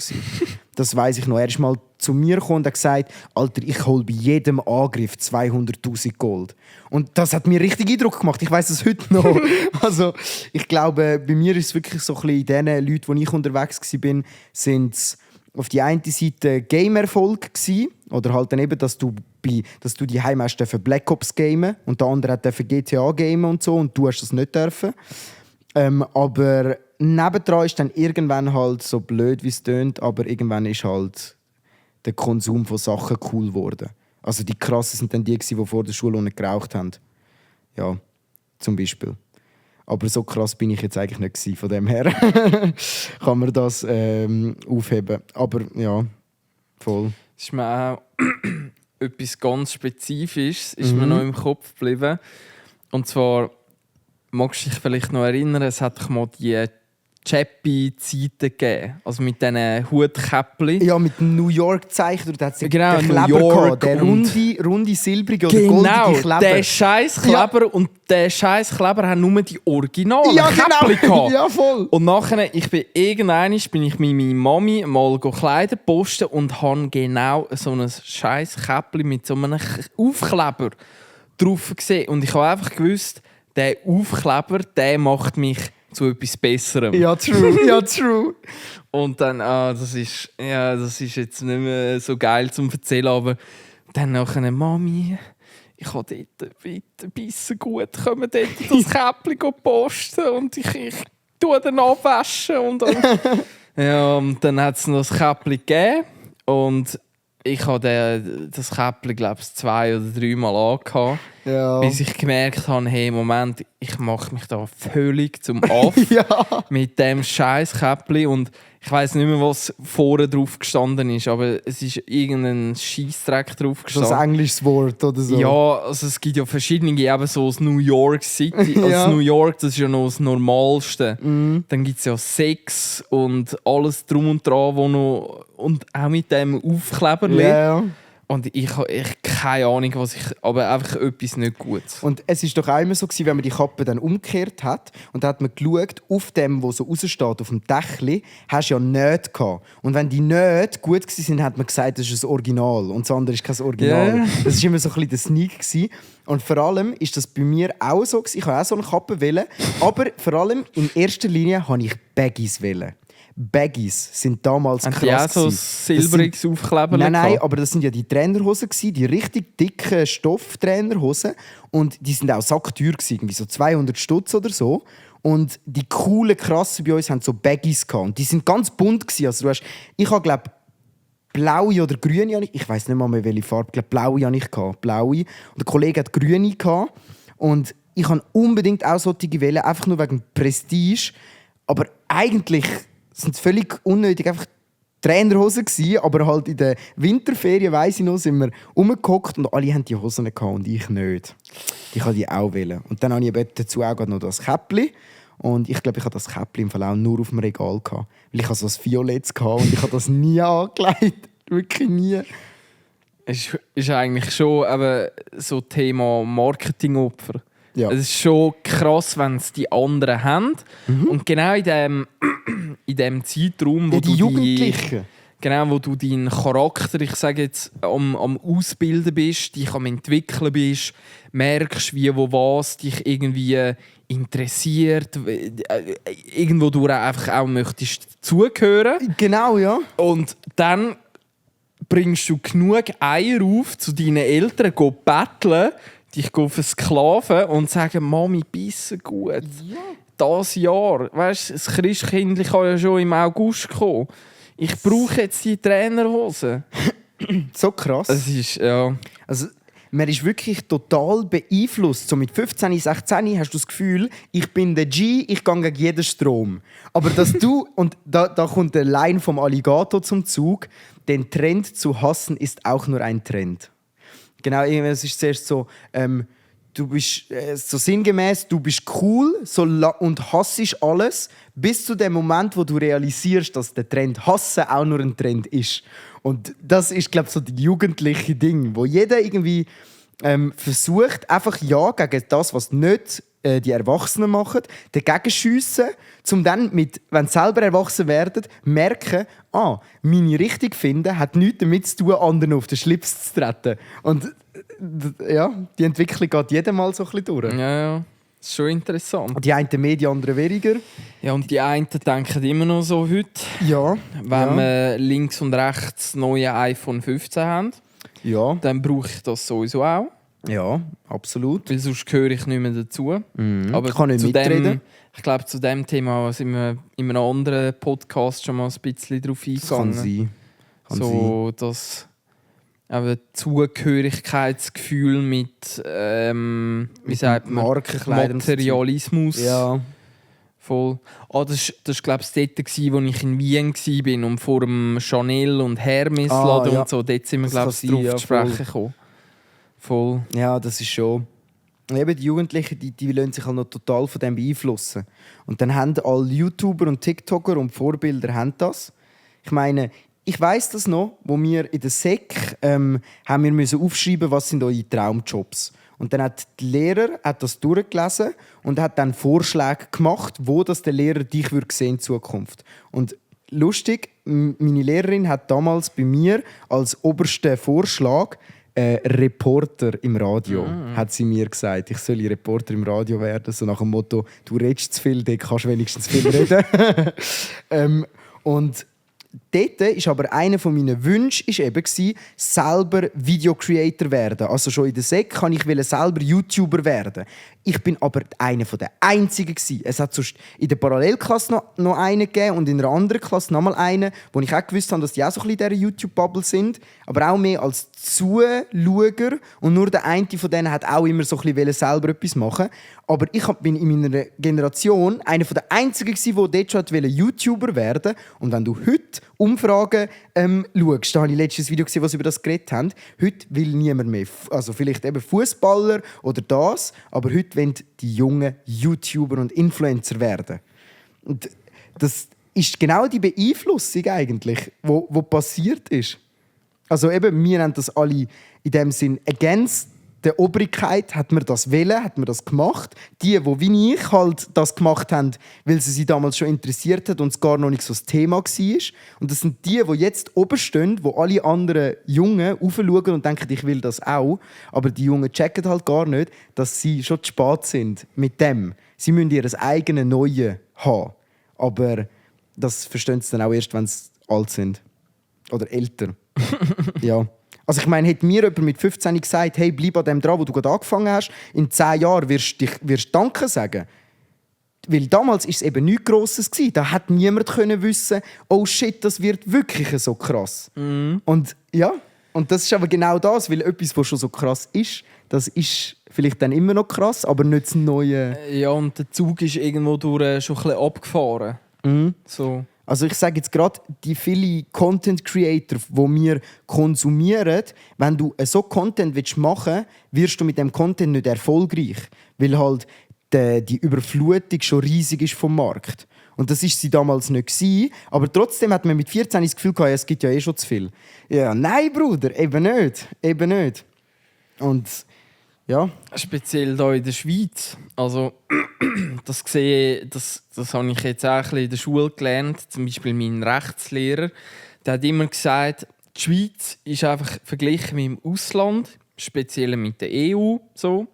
Das weiss ich noch. Er ist mal zu mir gekommen und hat gesagt, Alter, ich hole bei jedem Angriff 200'000 Gold. Und das hat mir richtig Eindruck gemacht. Ich weiss es heute noch. Also, ich glaube, bei mir ist es wirklich so ein bisschen, in den Leuten, wo ich unterwegs war, sind es auf die eine Seite Game-Erfolg gewesen, oder halt dann eben, dass du die Heim hast Black Ops gamen und der andere hat GTA gamen und so und du hast das nicht dürfen. Aber nebendran ist dann irgendwann halt so blöd, wie es tönt, aber irgendwann ist halt der Konsum von Sachen cool geworden. Also die krassen sind dann die vor der Schule nicht geraucht haben. Ja, zum Beispiel. Aber so krass bin ich jetzt eigentlich nicht gewesen. Von dem her kann man das aufheben. Aber ja, voll. Das ist mir auch etwas ganz Spezifisches ist mir noch im Kopf geblieben. Und zwar, magst du dich vielleicht noch erinnern, es hat doch mal die Chappy-Zeiten gegeben. Also mit diesen Hutkäppchen. Ja, mit dem New York-Zeichen. Da hat es genau, den Kleber New York gehabt. Der runde silbrige oder genau, goldige Kleber. Der scheiß Kleber ja. Und der scheiß Kleber haben nur die originalen genau. Käppchen gehabt. Ja, voll. Und nachher, bin ich mit meiner Mami mal Kleider posten und habe genau so ein scheiß Käppchen mit so einem Aufkleber drauf gesehen. Und ich habe einfach gewusst, der Aufkleber, der macht mich zu etwas Besserem. Ja, true. Ja, true. Und dann, das ist jetzt nicht mehr so geil zum Erzählen, aber dann nachher, Mami, ich habe dort bitte ein bisschen gut, können wir dort das Käppchen posten und ich tue dann abwaschen. Und dann hat es noch das Käppchen gegeben und ich habe das Käppchen, glaube ich, 2 oder 3 Mal angehabt. Ja. Bis ich gemerkt habe, hey, Moment, ich mache mich da völlig zum Aff ja. Mit dem scheiß Käppchen. Und ich weiss nicht mehr, was vorne drauf gestanden ist, aber es ist irgendein Scheissdreck drauf gestanden. Das englisches Wort oder so? Ja, also es gibt ja verschiedene, eben so das New York City. Also ja. New York, das ist ja noch das Normalste. Dann gibt es ja Sex und alles drum und dran, wo noch, und auch mit dem Aufkleber. Yeah. Und ich habe keine Ahnung, aber einfach etwas nicht Gutes. Und es war doch auch immer so, wenn man die Kappe dann umgekehrt hat und da hat man geschaut, auf dem, wo so raussteht, auf dem Dächli, hast du ja Nähte gehabt. Und wenn die Nähte gut waren, hat man gesagt, das ist ein Original und das andere ist kein Original. Yeah. Das war immer so ein bisschen der Sneak gewesen. Und vor allem ist das bei mir auch so gewesen. Ich wollte auch so eine Kappe wählen, aber vor allem in erster Linie wollte ich Baggies wählen. Baggies sind damals krass. Ja, so silbriges Aufkleber. Nein, aber das sind ja die Trainerhosen gewesen, die richtig dicken Stofftrainerhosen und die sind auch sackteuer gewesen, irgendwie so 200 Stutz oder so. Und die coolen, krassen bei uns haben so Baggies gehabt. Und die sind ganz bunt gewesen. Also ich habe glaube blaue oder grüne, ich weiß nicht mal mehr welche Farbe, ich glaube blaue hatte ich gehabt, blaue. Und der Kollege hat grüne gehabt. Und ich habe unbedingt auch solche wählen, einfach nur wegen Prestige. Aber eigentlich sind völlig unnötig, einfach Trainerhosen gewesen, aber halt in der Winterferien, weiss ich noch, sind wir rumgehockt und alle haben die Hosen gehabt und ich nicht. Ich wollte die auch wählen. Und dann habe ich dazu auch noch das Käppchen. Und ich glaube, ich hatte das Käppchen im Fall auch nur auf dem Regal gehabt. Weil ich so ein Violetts hatte und ich habe das nie angelegt. Wirklich nie. Es ist eigentlich schon eben so Thema Marketingopfer. Ja. Es ist schon krass, wenn es die anderen haben. Und genau in dem Zeitraum, wo die Jugendlichen. Wo du deinen Charakter, ich sage jetzt, am Ausbilden bist, dich am Entwickeln bist, merkst, wie, wo was dich irgendwie interessiert, irgendwo du einfach auch möchtest zugehören. Genau, ja. Und dann bringst du genug Eier auf, zu deinen Eltern go betteln, dich versklaven und sagen, Mami, bissen gut. Ja. Das Jahr. Weißt, das Christkindli kann ja schon im August kommen. Ich brauche jetzt die Trainerhose. So krass. Es ist, ja. Also, man ist wirklich total beeinflusst. So mit 15, 16 hast du das Gefühl, ich bin der G, ich gehe gegen jeden Strom. Aber dass du, und da kommt der Line vom Alligator zum Zug, den Trend zu hassen ist auch nur ein Trend. Genau, es ist zuerst so, du bist so sinngemäß, du bist cool und hassest alles, bis zu dem Moment, wo du realisierst, dass der Trend Hassen auch nur ein Trend ist. Und das ist, glaube ich, so das jugendliche Ding, wo jeder irgendwie versucht, einfach ja gegen das, was nicht die Erwachsenen machen, dagegen schiessen, um dann, wenn sie selber erwachsen werden, merken, meine Richtung finden hat nichts damit zu tun, anderen auf den Schlips zu treten. Und ja, die Entwicklung geht jedes Mal so ein bisschen durch. Ja. Das ist schon interessant. Die einen mehr, die anderen weniger. Ja, und die einen denken immer noch so heute, Ja. wenn wir links und rechts das neue iPhone 15 haben, dann brauche ich das sowieso auch. Ja, absolut. Weil sonst gehöre ich nicht mehr dazu. Aber ich kann nicht mitreden. Ich glaube, zu diesem Thema sind wir in einem anderen Podcast schon mal ein bisschen drauf eingegangen. Kann sein. Das Zugehörigkeitsgefühl mit wie sagt man, Materialismus. Ja. Voll. Das war, glaube ich, dort, wo ich in Wien war und vor dem Chanel und Hermes Laden und so. Dort sind wir, glaube ich, drauf zu sprechen gekommen. Voll. Ja, das ist schon. Eben die Jugendlichen, die lassen sich halt noch total von dem beeinflussen. Und dann haben alle YouTuber und TikToker und Vorbilder haben das. Ich meine, ich weiss das noch, wo wir in der Sek haben wir müssen aufschreiben, was sind eure Traumjobs. Und dann hat die Lehrer das durchgelesen und hat dann Vorschläge gemacht, wo das der Lehrer dich sehen in Zukunft. Und lustig, meine Lehrerin hat damals bei mir als obersten Vorschlag Reporter im Radio, hat sie mir gesagt. Ich soll Reporter im Radio werden, so nach dem Motto, du redest zu viel, dann kannst du wenigstens viel reden. Und dort war aber einer meiner Wünsche eben, selber Video-Creator werden. Also schon in der Sek kann ich selber YouTuber werden. Ich bin aber einer der Einzigen. Es hat sonst in der Parallelklasse noch einen gegeben und in einer anderen Klasse noch mal einen, wo ich auch gewusst habe, dass die auch so ein bisschen in dieser YouTube-Bubble sind. Aber auch mehr als Zuschauer. Und nur der eine von denen hat auch immer so ein bisschen selber etwas machen. Aber ich bin in meiner Generation einer der Einzigen, der dort schon YouTuber werden wollte. Und wenn du heute Umfragen schaust, da habe ich letztes Video gesehen, was sie über das geredet haben. Heute will niemand mehr, also vielleicht eben Fußballer oder das, aber heute wollen die jungen YouTuber und Influencer werden. Und das ist genau die Beeinflussung eigentlich, wo passiert ist. Also eben, wir haben das alle in dem Sinn against der Obrigkeit, hat man das wollen, hat man das gemacht. Die wie ich halt das gemacht haben, weil sie damals schon interessiert hat und es gar noch nicht so das Thema war. Und das sind die jetzt oben stehen, wo alle anderen Jungen aufschauen und denken, ich will das auch. Aber die Jungen checken halt gar nicht, dass sie schon zu spät sind mit dem. Sie müssen ihr eigenes Neues haben. Aber das verstehen sie dann auch erst, wenn sie alt sind. Oder älter. Ja. Also ich meine, hätte mir jemand mit 15 gesagt, hey, bleib an dem dran, wo du gerade angefangen hast, in 10 Jahren wirst du Danke sagen. Weil damals war es eben nichts Grosses. Da hätte niemand wissen, oh shit, das wird wirklich so krass. Und ja, und das ist aber genau das, weil etwas, was schon so krass ist, das ist vielleicht dann immer noch krass, aber nicht das Neue. Ja, und der Zug ist irgendwo durch schon ein bisschen abgefahren. So. Also ich sage jetzt gerade, die vielen Content Creator, die wir konsumieren, wenn du so Content machen willst, wirst du mit dem Content nicht erfolgreich. Weil halt die Überflutung schon riesig ist vom Markt. Und das war sie damals nicht gewesen, aber trotzdem hat man mit 14 das Gefühl gehabt, es gibt ja schon zu viel. Ja, nein, Bruder, eben nicht. Eben nicht. Und ja. Speziell hier in der Schweiz. Also, das habe ich jetzt auch ein bisschen in der Schule gelernt. Zum Beispiel mein Rechtslehrer. Der hat immer gesagt, die Schweiz ist einfach verglichen mit dem Ausland, speziell mit der EU, so,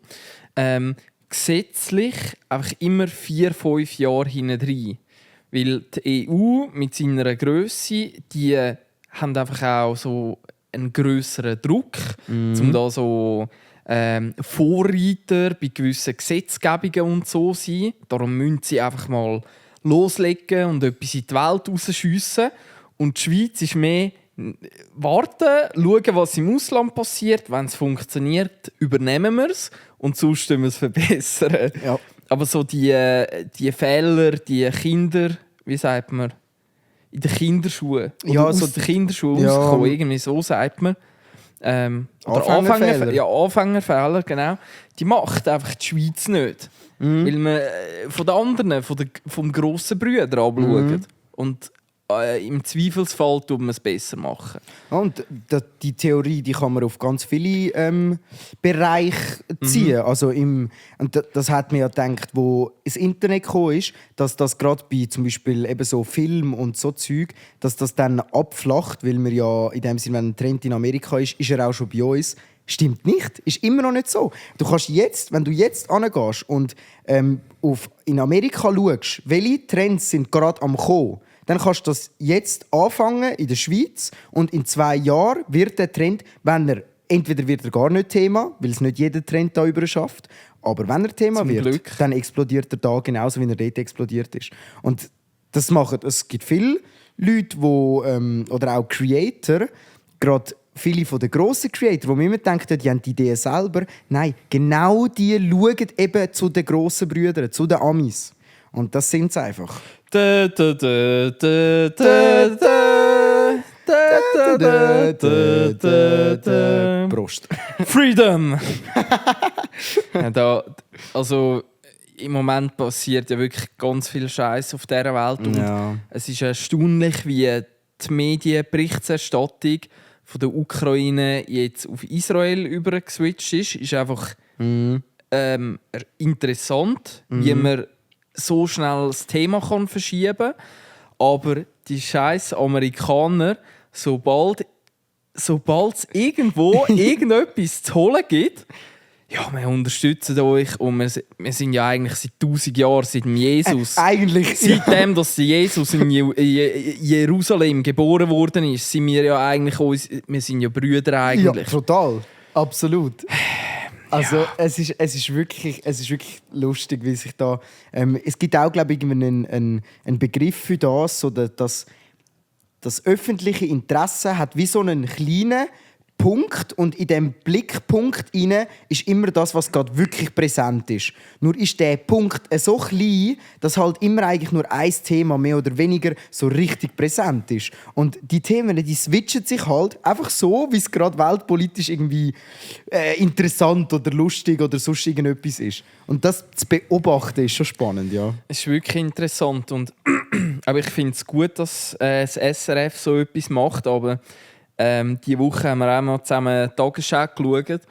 gesetzlich einfach immer 4-5 Jahre hinten. Weil die EU mit seiner Grösse, die haben einfach auch so einen grösseren Druck, um da so Vorreiter bei gewissen Gesetzgebungen und so sein. Darum müssen sie einfach mal loslegen und etwas in die Welt rausschiessen. Und die Schweiz ist mehr warten, schauen, was im Ausland passiert. Wenn es funktioniert, übernehmen wir es und sonst müssen wir es verbessern. Ja. Aber so die Fehler, die Kinder, wie sagt man, in den Kinderschuhen. Ja, so die Kinderschuhe ja. rauskommen, irgendwie so sagt man. Oder Anfängerfehler. Ja, Anfängerfehler, genau. Die macht einfach die Schweiz nicht. Weil man von den anderen, vom grossen Brüder abschaut. Und im Zweifelsfall tut man es besser machen. Und die Theorie, die kann man auf ganz viele Bereiche ziehen. Also und das hat man ja gedacht, wo das Internet gekommen ist, dass das gerade bei zum Beispiel eben so Film und so Zeug, dass das dann abflacht, weil wir ja in dem Sinne, wenn ein Trend in Amerika ist er auch schon bei uns. Stimmt nicht, ist immer noch nicht so. Du kannst jetzt, wenn du jetzt hingehst und in Amerika schaust, welche Trends sind gerade am kommen, dann kannst du das jetzt anfangen in der Schweiz und in 2 Jahren wird der Trend, entweder wird er gar nicht Thema, weil es nicht jeder Trend da über schafft, aber wenn er Thema Zum wird, Glück. dann explodiert er da genauso, wie er dort explodiert ist. Und es gibt viele Leute, oder auch Creator, gerade viele von den grossen Creator, wo man immer denkt, die haben die Idee selber. Nein, genau die schauen eben zu den grossen Brüdern, zu den Amis. Und das sind sie einfach. Prost. Freedom! Ja, also im Moment passiert ja wirklich ganz viel Scheiß auf dieser Welt. Und Ja. es ist erstaunlich, wie die Medienberichterstattung von der Ukraine jetzt auf Israel übergeswitcht ist. Ist einfach interessant, wie man so schnell das Thema kann verschieben kann. Aber die scheiß Amerikaner, sobald es irgendwo irgendetwas zu holen gibt, ja, wir unterstützen euch und wir sind ja eigentlich seit 1000 Jahren, seit dem Jesus. Eigentlich. Seitdem, dass Jesus in Jerusalem geboren worden ist, sind wir ja eigentlich wir sind ja Brüder eigentlich. Ja, total. Absolut. Also es ist wirklich lustig, wie sich da... es gibt auch, glaube ich, einen Begriff für das, so dass das öffentliche Interesse hat wie so einen kleinen Punkt und in diesem Blickpunkt rein ist immer das, was gerade wirklich präsent ist. Nur ist der Punkt so klein, dass halt immer eigentlich nur ein Thema mehr oder weniger so richtig präsent ist. Und die Themen, die switchen sich halt einfach so, wie es gerade weltpolitisch irgendwie interessant oder lustig oder sonst irgendetwas ist. Und das zu beobachten ist schon spannend, ja. Es ist wirklich interessant und aber ich finde es gut, dass das SRF so etwas macht, aber diese Woche haben wir auch mal zusammen die Tagesschau geschaut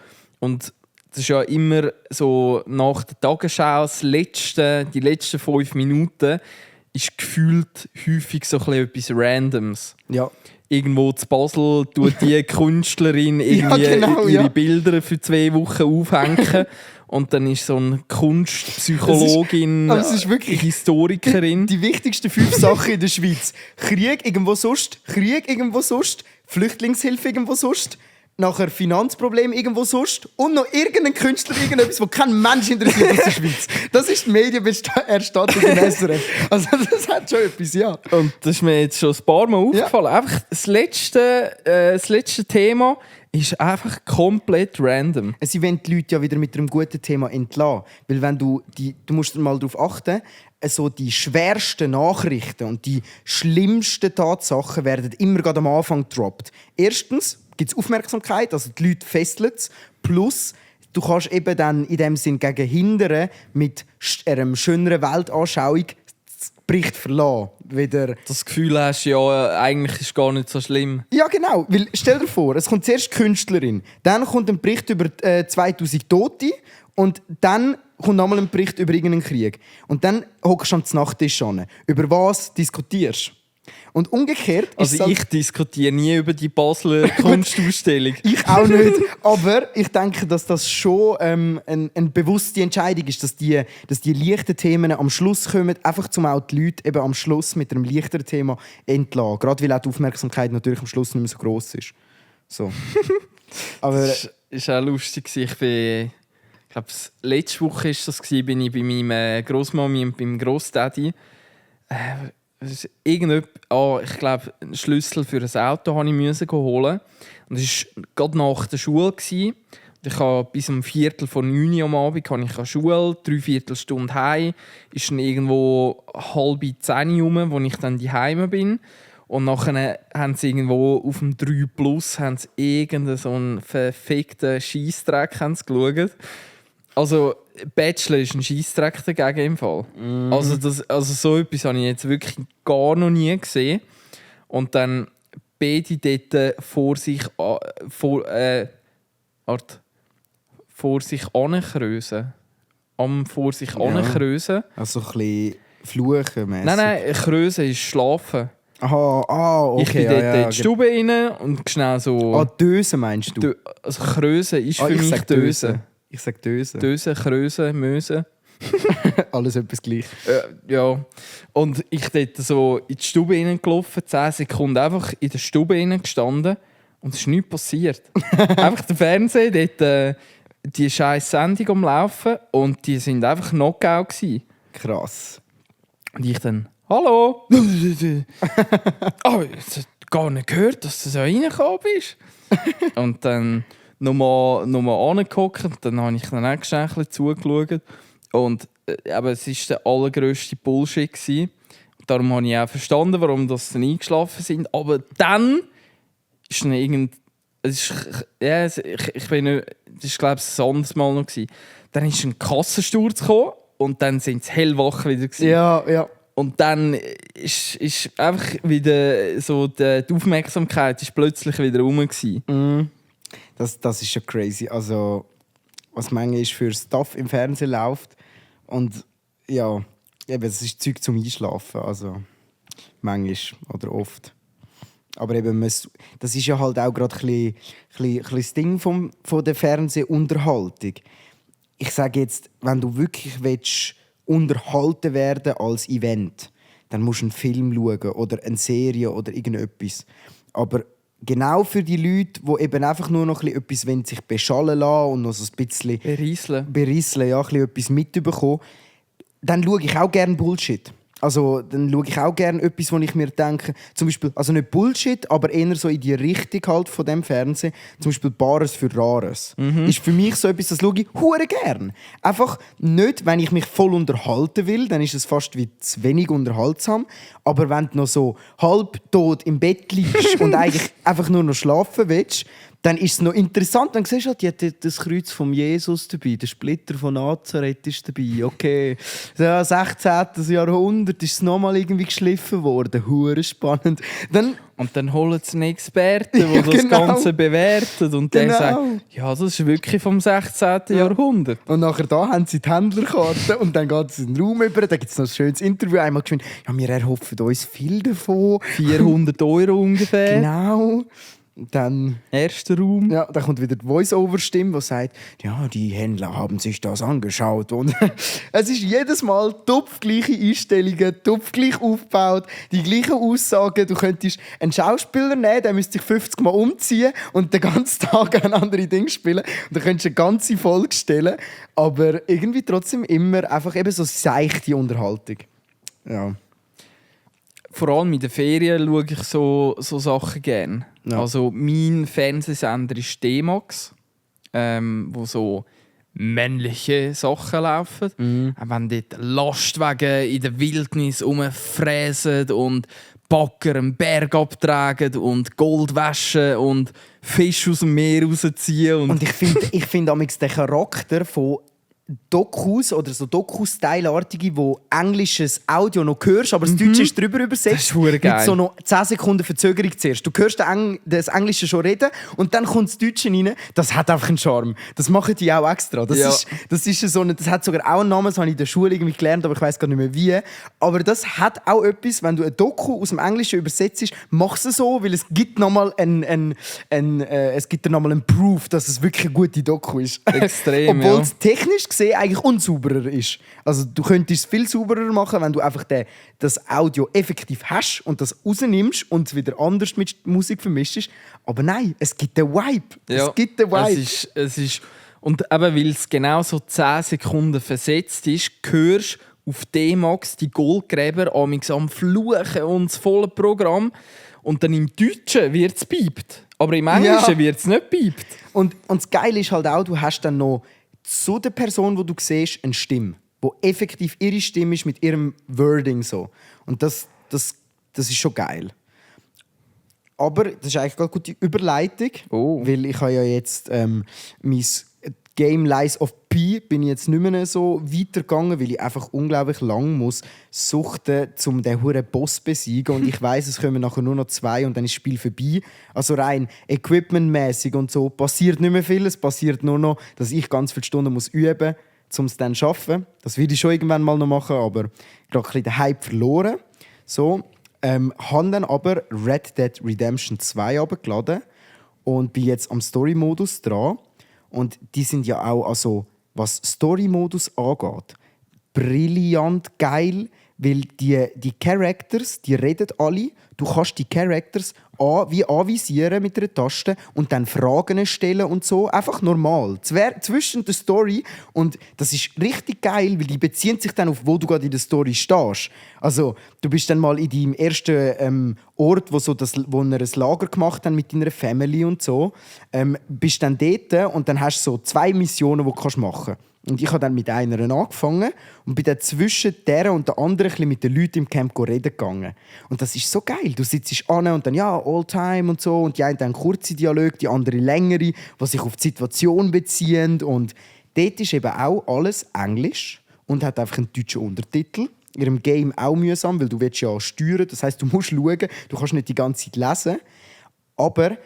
und das ist ja immer so, nach der Tagesschau die letzten 5 Minuten ist gefühlt häufig so etwas Randoms. Ja. Irgendwo zu Basel tut die Künstlerin irgendwie ihre Bilder für 2 Wochen aufhängen. Und dann ist so eine Kunstpsychologin, es ist wirklich Historikerin. Die wichtigsten 5 Sachen in der Schweiz. Krieg irgendwo sonst, Flüchtlingshilfe irgendwo sonst, nachher Finanzproblem irgendwo sonst und noch irgendein Künstler, irgendetwas, wo kein Mensch interessiert aus der Schweiz. Das ist die Medienerstattung im SRF. Also das hat schon etwas, ja. Und das ist mir jetzt schon ein paar Mal aufgefallen. Ja. Einfach das letzte Thema ist einfach komplett random. Sie wollen die Leute ja wieder mit einem guten Thema entlassen. Weil wenn du musst mal darauf achten, also die schwersten Nachrichten und die schlimmsten Tatsachen werden immer gerade am Anfang gedroppt. Erstens gibt es Aufmerksamkeit, also die Leute fesseln es. Plus, du kannst eben dann in dem Sinn gegen hindern mit einer schöneren Weltanschauung das Bericht verlassen. Wieder. Das Gefühl hast, ja, eigentlich ist gar nicht so schlimm. Ja, genau. Weil, stell dir vor, es kommt zuerst die Künstlerin, dann kommt ein Bericht über 2000 Tote und dann kommt nochmal ein Bericht über irgendeinen Krieg. Und dann hockst du am Nachttisch an. Über was diskutierst? Und umgekehrt... Also ich diskutiere nie über die Basler Kunstausstellung. Ich auch nicht. Aber ich denke, dass das schon eine bewusste Entscheidung ist, dass die leichten Themen am Schluss kommen, einfach um auch die Leute eben am Schluss mit einem leichteren Thema entlassen. Gerade weil auch die Aufmerksamkeit natürlich am Schluss nicht mehr so gross ist. So. Aber das war auch lustig. Ich glaube, letzte Woche war das, bin ich bei meiner Großmami und beim Großdaddy. ich glaube, einen Schlüssel für ein Auto musste ich holen. Und es war gerade nach der Schule. Ich habe bis um 8:45 am Abend habe ich Schule, 3/4 Stunde heim. Ist dann irgendwo 9:30 rum, wo ich dann daheim bin. Und nachher haben sie irgendwo auf dem 3+ haben sie irgendeinen so einen verfickten Scheissdreck geschaut. Also Bachelor ist ein Scheissdreck dagegen im Fall. Also so etwas habe ich jetzt wirklich gar noch nie gesehen. Und dann beide dort vor sich ankrösen. Am vor sich ankrösen. Also ein bisschen fluchen. Nein, krösen ist schlafen. Okay. Ich bin dort in die Stube rein und schnell so... Dösen meinst du? Also krösen ist für mich Dösen. Ich sag Dösen. Dösen, krösen, Mösen. Alles etwas gleich. Ja. Und ich dort so in die Stube reingelaufen, 10 Sekunden einfach in der Stube gestanden und es ist nichts passiert. Einfach der Fernseher, dort die scheiß Sendung am Laufen und die sind einfach Knockout gewesen. Krass. Und ich dann, hallo? Ich habe gar nicht gehört, dass du so reingekommen bist. Und dann nochmal angeguckt und dann habe ich dann auch ein bisschen zugeschaut. Und aber es war der allergrösste Bullshit gewesen. Darum habe ich auch verstanden, warum das dann eingeschlafen sind. Aber dann ist dann ich bin nicht, das war glaube ich ein anderes Mal noch gewesen. Dann ist ein Kassensturz gekommen und dann sind sie hellwach wieder gewesen. Ja. Und dann ist einfach wieder so die Aufmerksamkeit ist plötzlich wieder rum gewesen. Das ist schon crazy. Also was manchmal für Stuff im Fernsehen läuft und ja, eben, es ist Zeug zum Einschlafen. Also manchmal oder oft. Aber eben, das ist ja halt auch gerade ein bisschen das Ding von der Fernsehunterhaltung. Ich sage jetzt, wenn du wirklich willst, unterhalten werden als Event, dann musst du einen Film schauen oder eine Serie oder irgendetwas. Aber genau für die Leute, die eben einfach nur noch etwas sich beschallen lassen und noch so ein bisschen berisseln, ja, etwas mitbekommen, dann schaue ich auch gerne Bullshit. Also dann schaue ich auch gerne etwas, wo ich mir denke, zum Beispiel, also nicht Bullshit, aber eher so in die Richtung halt von dem Fernsehen, zum Beispiel Bares für Rares. Ist für mich so etwas, das schaue ich hure gern. Einfach nicht, wenn ich mich voll unterhalten will, dann ist es fast wie zu wenig unterhaltsam. Aber wenn du noch so halbtot im Bett liegst und eigentlich einfach nur noch schlafen willst, dann ist es noch interessant. Dann siehst du halt, die hat das Kreuz von Jesus dabei, der Splitter von Nazareth ist dabei. Okay, ja, 16. Jahrhundert ist es nochmal irgendwie geschliffen worden. Hure spannend. Und dann holen sie einen Experten, der das Ganze bewertet und der sagt, ja, das ist wirklich vom 16. Jahrhundert. Und nachher da haben sie die Händlerkarte und dann geht es in den Raum über, da gibt es noch ein schönes Interview, einmal geschwind, ja, wir erhoffen uns viel davon. 400 € ungefähr. Genau. Dann erster Raum. Ja, dann kommt wieder die Voice-Over-Stimme, die sagt, ja, die Händler haben sich das angeschaut. Und es ist jedes Mal topfgleiche Einstellungen, topfgleich aufgebaut, die gleichen Aussagen. Du könntest einen Schauspieler nehmen, der müsste sich 50 Mal umziehen und den ganzen Tag ein anderes Ding spielen. Und dann könntest du eine ganze Folge stellen, aber irgendwie trotzdem immer einfach eben so seichte Unterhaltung. Ja. Vor allem in den Ferien schaue ich so Sachen gerne. Ja. Also mein Fernsehsender ist D-Max, wo so männliche Sachen laufen. Wenn dort Lastwagen in der Wildnis rumfräsen und Bagger einen Berg abtragen und Gold waschen und Fisch aus dem Meer rausziehen. Und ich finde den Charakter von Dokus oder so Doku-Style-artige, wo englisches Audio noch hörst, aber das Deutsche ist drüber übersetzt. Das ist geil. Mit so noch 10 Sekunden Verzögerung zuerst. Du hörst das Englische schon reden und dann kommt das Deutsche rein. Das hat einfach einen Charme. Das machen die auch extra. Das hat sogar auch einen Namen, das habe ich in der Schule irgendwie gelernt, aber ich weiß gar nicht mehr wie. Aber das hat auch etwas, wenn du ein Doku aus dem Englischen übersetzt, mach es so, weil es gibt nochmal einen Proof, dass es wirklich eine gute Doku ist. Extrem, obwohl es technisch gesehen eigentlich unsauberer ist. Also du könntest es viel sauberer machen, wenn du einfach das Audio effektiv hast und das rausnimmst und es wieder anders mit Musik vermischst. Aber nein, es gibt den Vibe. Ja, es gibt den Vibe. Es ist, und eben, weil es genau so 10 Sekunden versetzt ist, hörst auf D-Max, die Goldgräber, amigs am Fluchen und das volle Programm. Und dann im Deutschen wird es piept. Aber im Englischen wird es nicht piept. Und das Geile ist halt auch, du hast dann noch zu der Person, die du siehst, eine Stimme, die effektiv ihre Stimme ist mit ihrem Wording so. Und das ist schon geil. Aber das ist eigentlich eine gute Überleitung, weil ich habe ja jetzt mein Game Lies of P bin ich jetzt nicht mehr so weitergegangen, weil ich einfach unglaublich lang muss suchten, um den huren Boss zu besiegen. Und ich weiss, es kommen nachher nur noch 2 und dann ist das Spiel vorbei. Also rein equipmentmäßig und so passiert nicht mehr viel. Es passiert nur noch, dass ich ganz viele Stunden muss üben muss, um es dann zu schaffen. Das werde ich schon irgendwann mal noch machen, aber gerade ein bisschen den Hype verloren. So, habe dann aber Red Dead Redemption 2 runtergeladen und bin jetzt am Story-Modus dran. Und die sind ja auch, also, was Story-Modus angeht, brillant geil, weil die Characters, die reden alle. Du kannst die Characters wie anvisieren mit einer Taste und dann Fragen stellen und so. Einfach normal. Zwischen der Story. Und das ist richtig geil, weil die beziehen sich dann auf, wo du gerade in der Story stehst. Also, du bist dann mal in deinem ersten Ort, wo wir ein Lager gemacht haben mit deiner Family und so. Bist dann dort und dann hast du so 2 Missionen, die du machen kannst. Und ich habe dann mit einer angefangen und bin dann zwischen der und der anderen ein bisschen mit den Leuten im Camp reden gegangen. Und das ist so geil. Du sitzt an und dann ja, all time und so. Und die einen haben kurze Dialoge, die anderen längere, die sich auf die Situation beziehen. Und dort ist eben auch alles Englisch und hat einfach einen deutschen Untertitel. In ihrem Game auch mühsam, weil du willst ja steuern. Das heisst, du musst schauen, du kannst nicht die ganze Zeit lesen. Aber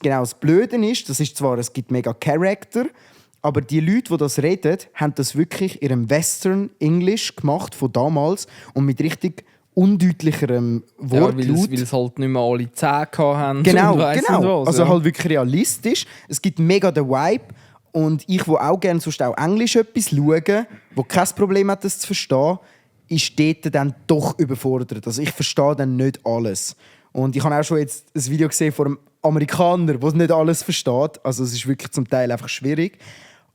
genau das Blöde ist, das ist zwar, es gibt mega Charakter, aber die Leute, die das reden, haben das wirklich in einem Western English gemacht von damals und mit richtig undeutlicherem Wortlaut. Ja, weil es halt nicht mehr alle 10 haben. Genau. Was, also halt wirklich realistisch. Es gibt mega den Vibe. Und ich, wo auch gerne sonst auch Englisch etwas schaue, wo kein Problem hat, das zu verstehen, ist dort dann doch überfordert. Also ich verstehe dann nicht alles. Und ich habe auch schon jetzt ein Video gesehen von einem Amerikaner, der nicht alles versteht. Also es ist wirklich zum Teil einfach schwierig.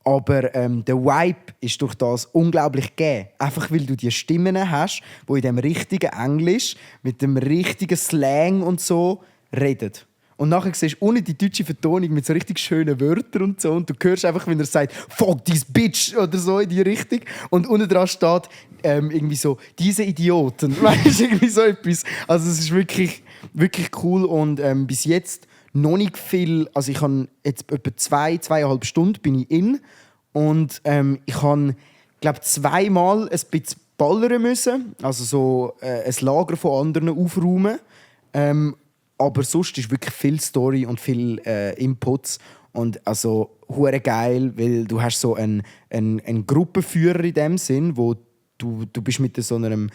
Aber der Vibe ist durch das unglaublich gegeben. Einfach weil du die Stimmen hast, die in dem richtigen Englisch, mit dem richtigen Slang und so reden. Und nachher siehst du ohne die deutsche Vertonung mit so richtig schönen Wörtern und so. Und du hörst einfach, wenn er sagt «Fuck this bitch» oder so in die Richtung. Und unten dran steht irgendwie so «Diese Idioten». Weißt du, irgendwie so etwas. Also es ist wirklich, wirklich cool. Und bis jetzt noch nicht viel. Also ich habe jetzt etwa 2,5 Stunden bin ich in. Und ich habe, glaube 2-mal ein bisschen ballern müssen. Also so ein Lager von anderen aufräumen. Aber sonst ist wirklich viel Story und viel Inputs. Und also hure geil, weil du hast so einen Gruppenführer in dem Sinn, wo du bist mit so einer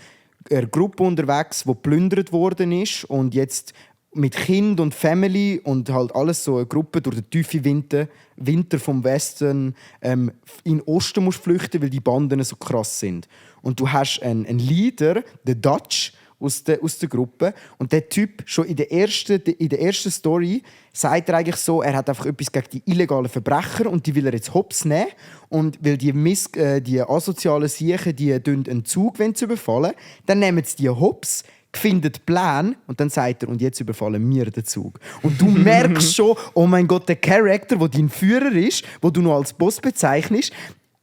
Gruppe unterwegs, die geplündert worden ist und jetzt mit Kind und Family und halt alles so eine Gruppe durch den tiefen Winter vom Westen in den Osten musst flüchten, weil die Banden so krass sind. Und du hast einen Leader, den Dutch, aus der Gruppe. Und der Typ, schon in der ersten Story, sagt er eigentlich so, er hat einfach etwas gegen die illegalen Verbrecher und die will er jetzt hops nehmen. Und weil die asozialen Siechen, die einen Zug zu überfallen, dann nehmen sie die hops, finden Plan und dann sagt er, und jetzt überfallen wir den Zug. Und du merkst schon, oh mein Gott, der Charakter, der dein Führer ist, den du noch als Boss bezeichnest,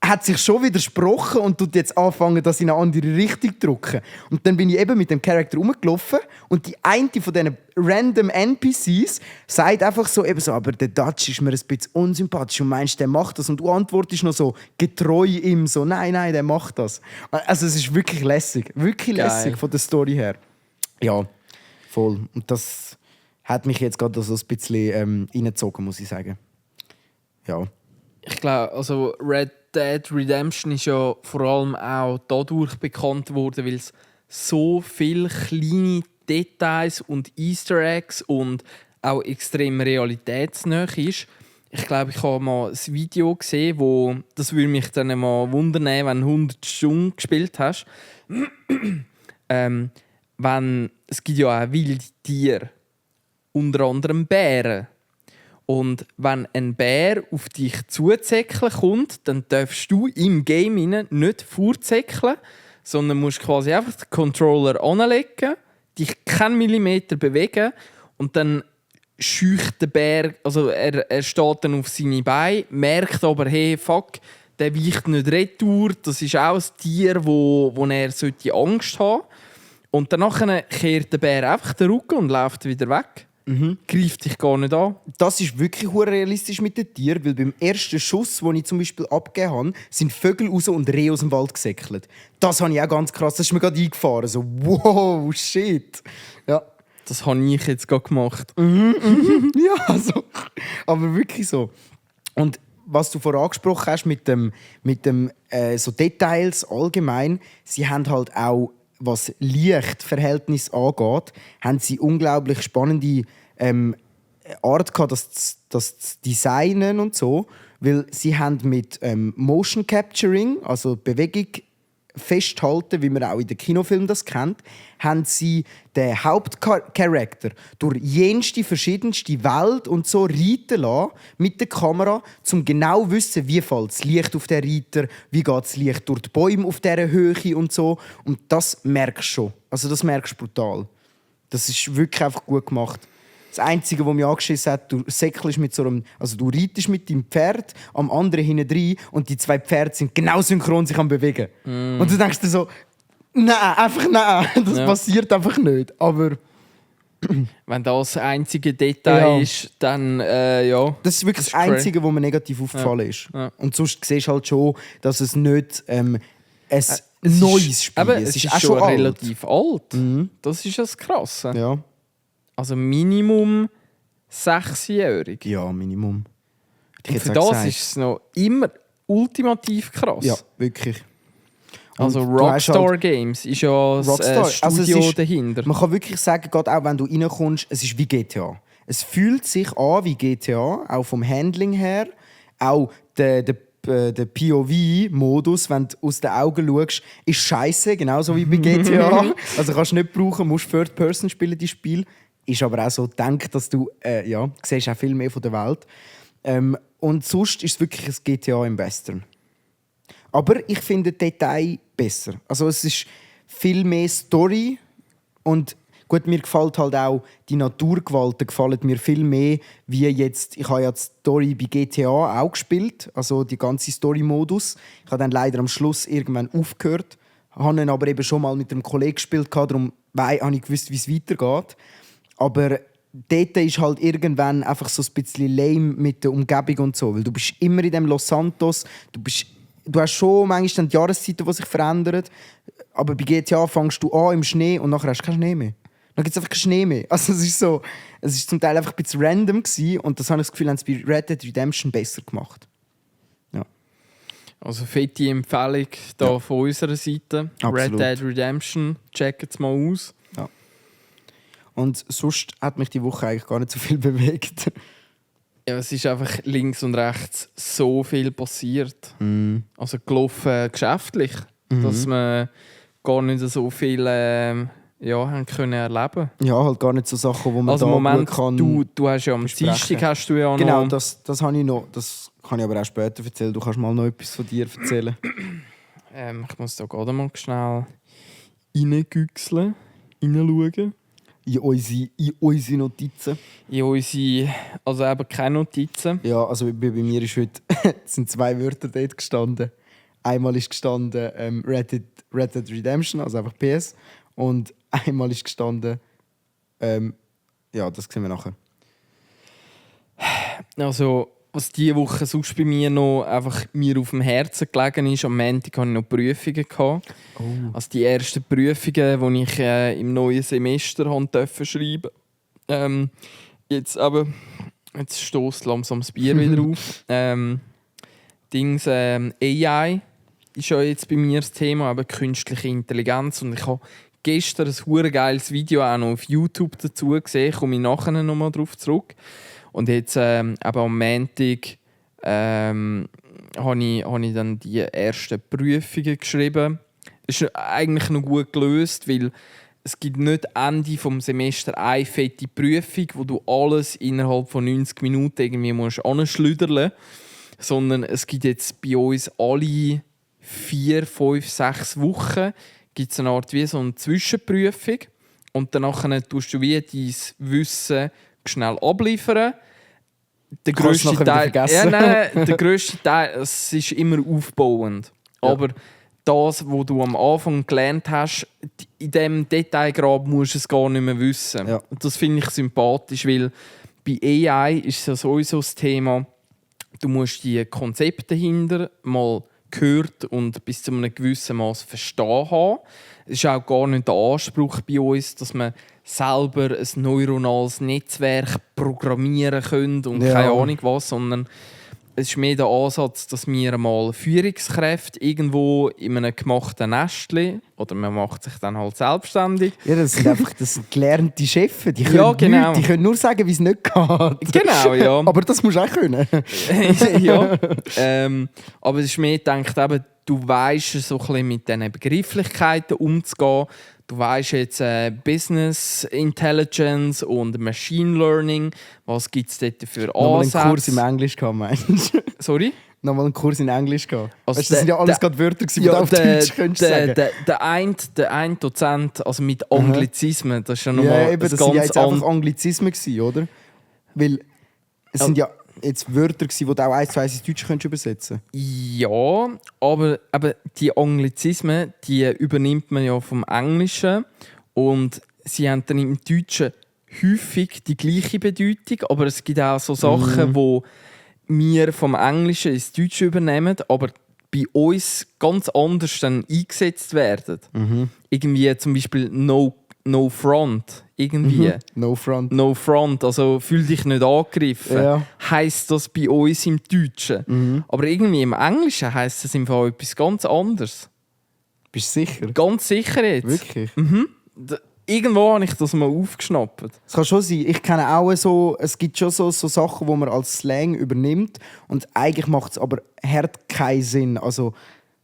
hat sich schon widersprochen und tut jetzt anfangen, das in eine andere Richtung zu drücken. Und dann bin ich eben mit dem Charakter rumgelaufen und die eine von diesen random NPCs sagt einfach so, eben so, aber der Dutch ist mir ein bisschen unsympathisch und meinst, der macht das. Und du antwortest noch so getreu ihm so, nein, der macht das. Also es ist wirklich lässig lässig von der Story her. Ja, voll. Und das hat mich jetzt gerade so ein bisschen reingezogen, muss ich sagen. Ja. Ich glaube, also Red Dead Redemption ist ja vor allem auch dadurch bekannt worden, weil es so viele kleine Details und Easter Eggs und auch extrem realitätsnah ist. Ich glaube, ich habe mal ein Video gesehen, wo das würde mich dann mal wundern, wenn du 100 Stunden gespielt hast. Es gibt ja auch wilde Tiere, unter anderem Bären. Und wenn ein Bär auf dich zuzäckeln kommt, dann darfst du im Game nicht vorzäckeln, sondern musst quasi einfach den Controller anlegen, dich keinen Millimeter bewegen und dann scheucht der Bär, also er steht dann auf seine Beine, merkt aber, hey, fuck, der weicht nicht retour, das ist auch ein Tier, wo er Angst haben sollte. Und danach kehrt der Bär einfach den Rücken und läuft wieder weg. Greift dich gar nicht an. Das ist wirklich hure realistisch mit den Tieren, weil beim ersten Schuss, den ich zum Beispiel abgegeben habe, sind Vögel raus und Rehe aus dem Wald gesäckelt. Das habe ich auch ganz krass, das ist mir gerade eingefahren. So, wow, shit. Ja. Das habe ich jetzt gerade gemacht. Ja, also, aber wirklich so. Und was du vorher angesprochen hast mit dem so Details allgemein, sie haben halt auch, was Lichtverhältnis angeht, haben sie unglaublich spannende Art gehabt, das zu designen und so, weil sie haben mit Motion Capturing, also Bewegung festhalten, wie man auch in den Kinofilmen das kennt, haben sie den Hauptcharakter durch jenste verschiedenste Welt und so reiten lassen mit der Kamera, um genau zu wissen, wie fällt das Licht auf den Reiter, wie geht das Licht durch die Bäume auf dieser Höhe und so. Und das merkst du schon. Also das merkst du brutal. Das ist wirklich einfach gut gemacht. Das Einzige, was mich angeschissen hat, du säckelst mit so einem, also du reitest mit deinem Pferd, am anderen hinten rein und die zwei Pferde sind genau synchron sich am bewegen. Und du denkst dir so, nein, das passiert einfach nicht. Aber wenn das einzige Detail ist, dann ja. das ist wirklich das Einzige, was mir negativ aufgefallen ist. Ja. Und sonst siehst du halt schon, dass es nicht ein neues Spiel ist. Es ist auch schon alt. relativ alt. Das ist das Krasse. Ja. Also Minimum 6-jährig. Ja, Minimum. Und für das ist es noch immer ultimativ krass. Ja, wirklich. Also Und du hast Rockstar halt Games ist ja das Also es Studio ist- dahinter. Man kann wirklich sagen, gerade auch wenn du reinkommst, es ist wie GTA. Es fühlt sich an wie GTA, auch vom Handling her. Auch der POV-Modus, wenn du aus den Augen schaust, ist scheiße, genauso wie bei GTA. Also kannst du nicht brauchen, musst Third Person spielen, das Spiel. Ist aber auch so gedacht, dass du siehst auch viel mehr von der Welt. Und sonst ist es wirklich ein GTA im Western. Aber ich finde Detail besser. Also es ist viel mehr Story und gut, mir gefällt halt auch die Naturgewalten gefallen mir viel mehr wie jetzt. Ich habe ja die Story bei GTA auch gespielt, also die ganze Story-Modus. Ich habe dann leider am Schluss irgendwann aufgehört, habe ihn aber eben schon mal mit einem Kollegen gespielt, darum habe ich gewusst, wie es weitergeht. Aber dort ist halt irgendwann einfach so ein bisschen lame mit der Umgebung und so, weil du bist immer in dem Los Santos, du hast schon manchmal die Jahreszeiten, die sich verändern, aber bei GTA fängst du an im Schnee und nachher hast du keinen Schnee mehr. Dann gibt es einfach keinen Schnee mehr. Also es war zum Teil einfach ein bisschen random gewesen, und das habe ich das Gefühl, haben sie bei Red Dead Redemption besser gemacht. Ja. Also fette Empfehlung da von unserer Seite. Absolut. Red Dead Redemption, checkt es mal aus. Ja. Und sonst hat mich die Woche eigentlich gar nicht so viel bewegt. Ja, es ist einfach links und rechts so viel passiert. Also gelaufen geschäftlich, dass man gar nicht so viel haben können erleben. Ja, halt gar nicht so Sachen, wo man Also da Moment, gut kann. du hast ja am Dienstag hast du ja noch... Genau, das habe ich noch. Das kann ich aber auch später erzählen. Du kannst mal noch etwas von dir erzählen. Ich muss da gerade mal schnell reingüchseln, reinschauen. In unsere Notizen. In unsere... Also eben keine Notizen. Ja, also bei mir ist heute sind 2 Wörter dort gestanden. Einmal ist gestanden Red Dead Redemption, also einfach PS. Und einmal ist gestanden, das sehen wir nachher. Also, was diese Woche sonst bei mir noch einfach mir auf dem Herzen gelegen ist, am Montag hatte ich noch Prüfungen. Also die ersten Prüfungen, die ich im neuen Semester durfte schreiben. Jetzt stößt langsam das Bier wieder auf. AI ist ja jetzt bei mir das Thema, aber künstliche Intelligenz. Und ich habe gestern ein hure geiles Video auch noch auf YouTube dazu gesehen, komme ich nachher nochmal darauf zurück. Und jetzt am Montag habe ich dann die ersten Prüfungen geschrieben. Das ist eigentlich noch gut gelöst, weil es gibt nicht Ende vom Semester eine fette Prüfung, wo du alles innerhalb von 90 Minuten irgendwie musst anschlüderlen, sondern es gibt jetzt bei uns alle 4, 5, 6 Wochen gibt's eine Art wie so eine Zwischenprüfung und danach tust du wie dein Wissen schnell abliefern. Der grösste Teil, der grösste Teil, es ist immer aufbauend. Ja. Aber das, was du am Anfang gelernt hast, in diesem Detailgrad musst du es gar nicht mehr wissen. Ja. Und das finde ich sympathisch, weil bei AI ist es sowieso das Thema, du musst die Konzepte dahinter mal gehört und bis zu einem gewissen Maß verstehen haben. Es ist auch gar nicht der Anspruch bei uns, dass man selber ein neuronales Netzwerk programmieren können und keine Ahnung was, sondern es ist mehr der Ansatz, dass wir einmal Führungskräfte irgendwo in einem gemachten Nestchen oder man macht sich dann halt selbstständig. Ja, das sind einfach gelernte Chefs. Die können, genau. Die können nur sagen, wie es nicht geht. Genau, ja. Aber das musst du auch können. Ja. Aber es ist mehr gedacht, eben, du weisst so ein bisschen mit diesen Begrifflichkeiten umzugehen. Du weisst jetzt Business Intelligence und Machine Learning. Was gibt es dort für Ansätze? Nochmal einen Kurs im Englisch gehabt, meinst du? Sorry? Nochmal einen Kurs in Englisch gehabt. Also weißt, das sind ja alles gerade Wörter, die du auf Deutsch könntest sagen. Der ein Dozent, also mit Anglizismen, das ist ja nochmal ja, eben, das sind ja jetzt einfach Anglizismen gewesen, oder? Weil es sind ja jetzt Wörter gewesen, die du auch 1:1 ins Deutsche übersetzen könntest. Ja, aber die Anglizismen, die übernimmt man ja vom Englischen und sie haben dann im Deutschen häufig die gleiche Bedeutung, aber es gibt auch so Sachen, wo wir vom Englischen ins Deutsche übernehmen, aber bei uns ganz anders dann eingesetzt werden. Irgendwie zum Beispiel No Front. Irgendwie. No Front. No Front, also fühl dich nicht angegriffen. Ja. Heisst das bei uns im Deutschen. Aber irgendwie im Englischen heisst es im Fall etwas ganz anderes. Bist du sicher? Ganz sicher jetzt. Wirklich? Irgendwo habe ich das mal aufgeschnappt. Es kann schon sein. Ich kenne auch so, es gibt schon so Sachen, die man als Slang übernimmt und eigentlich macht es aber hart keinen Sinn. Also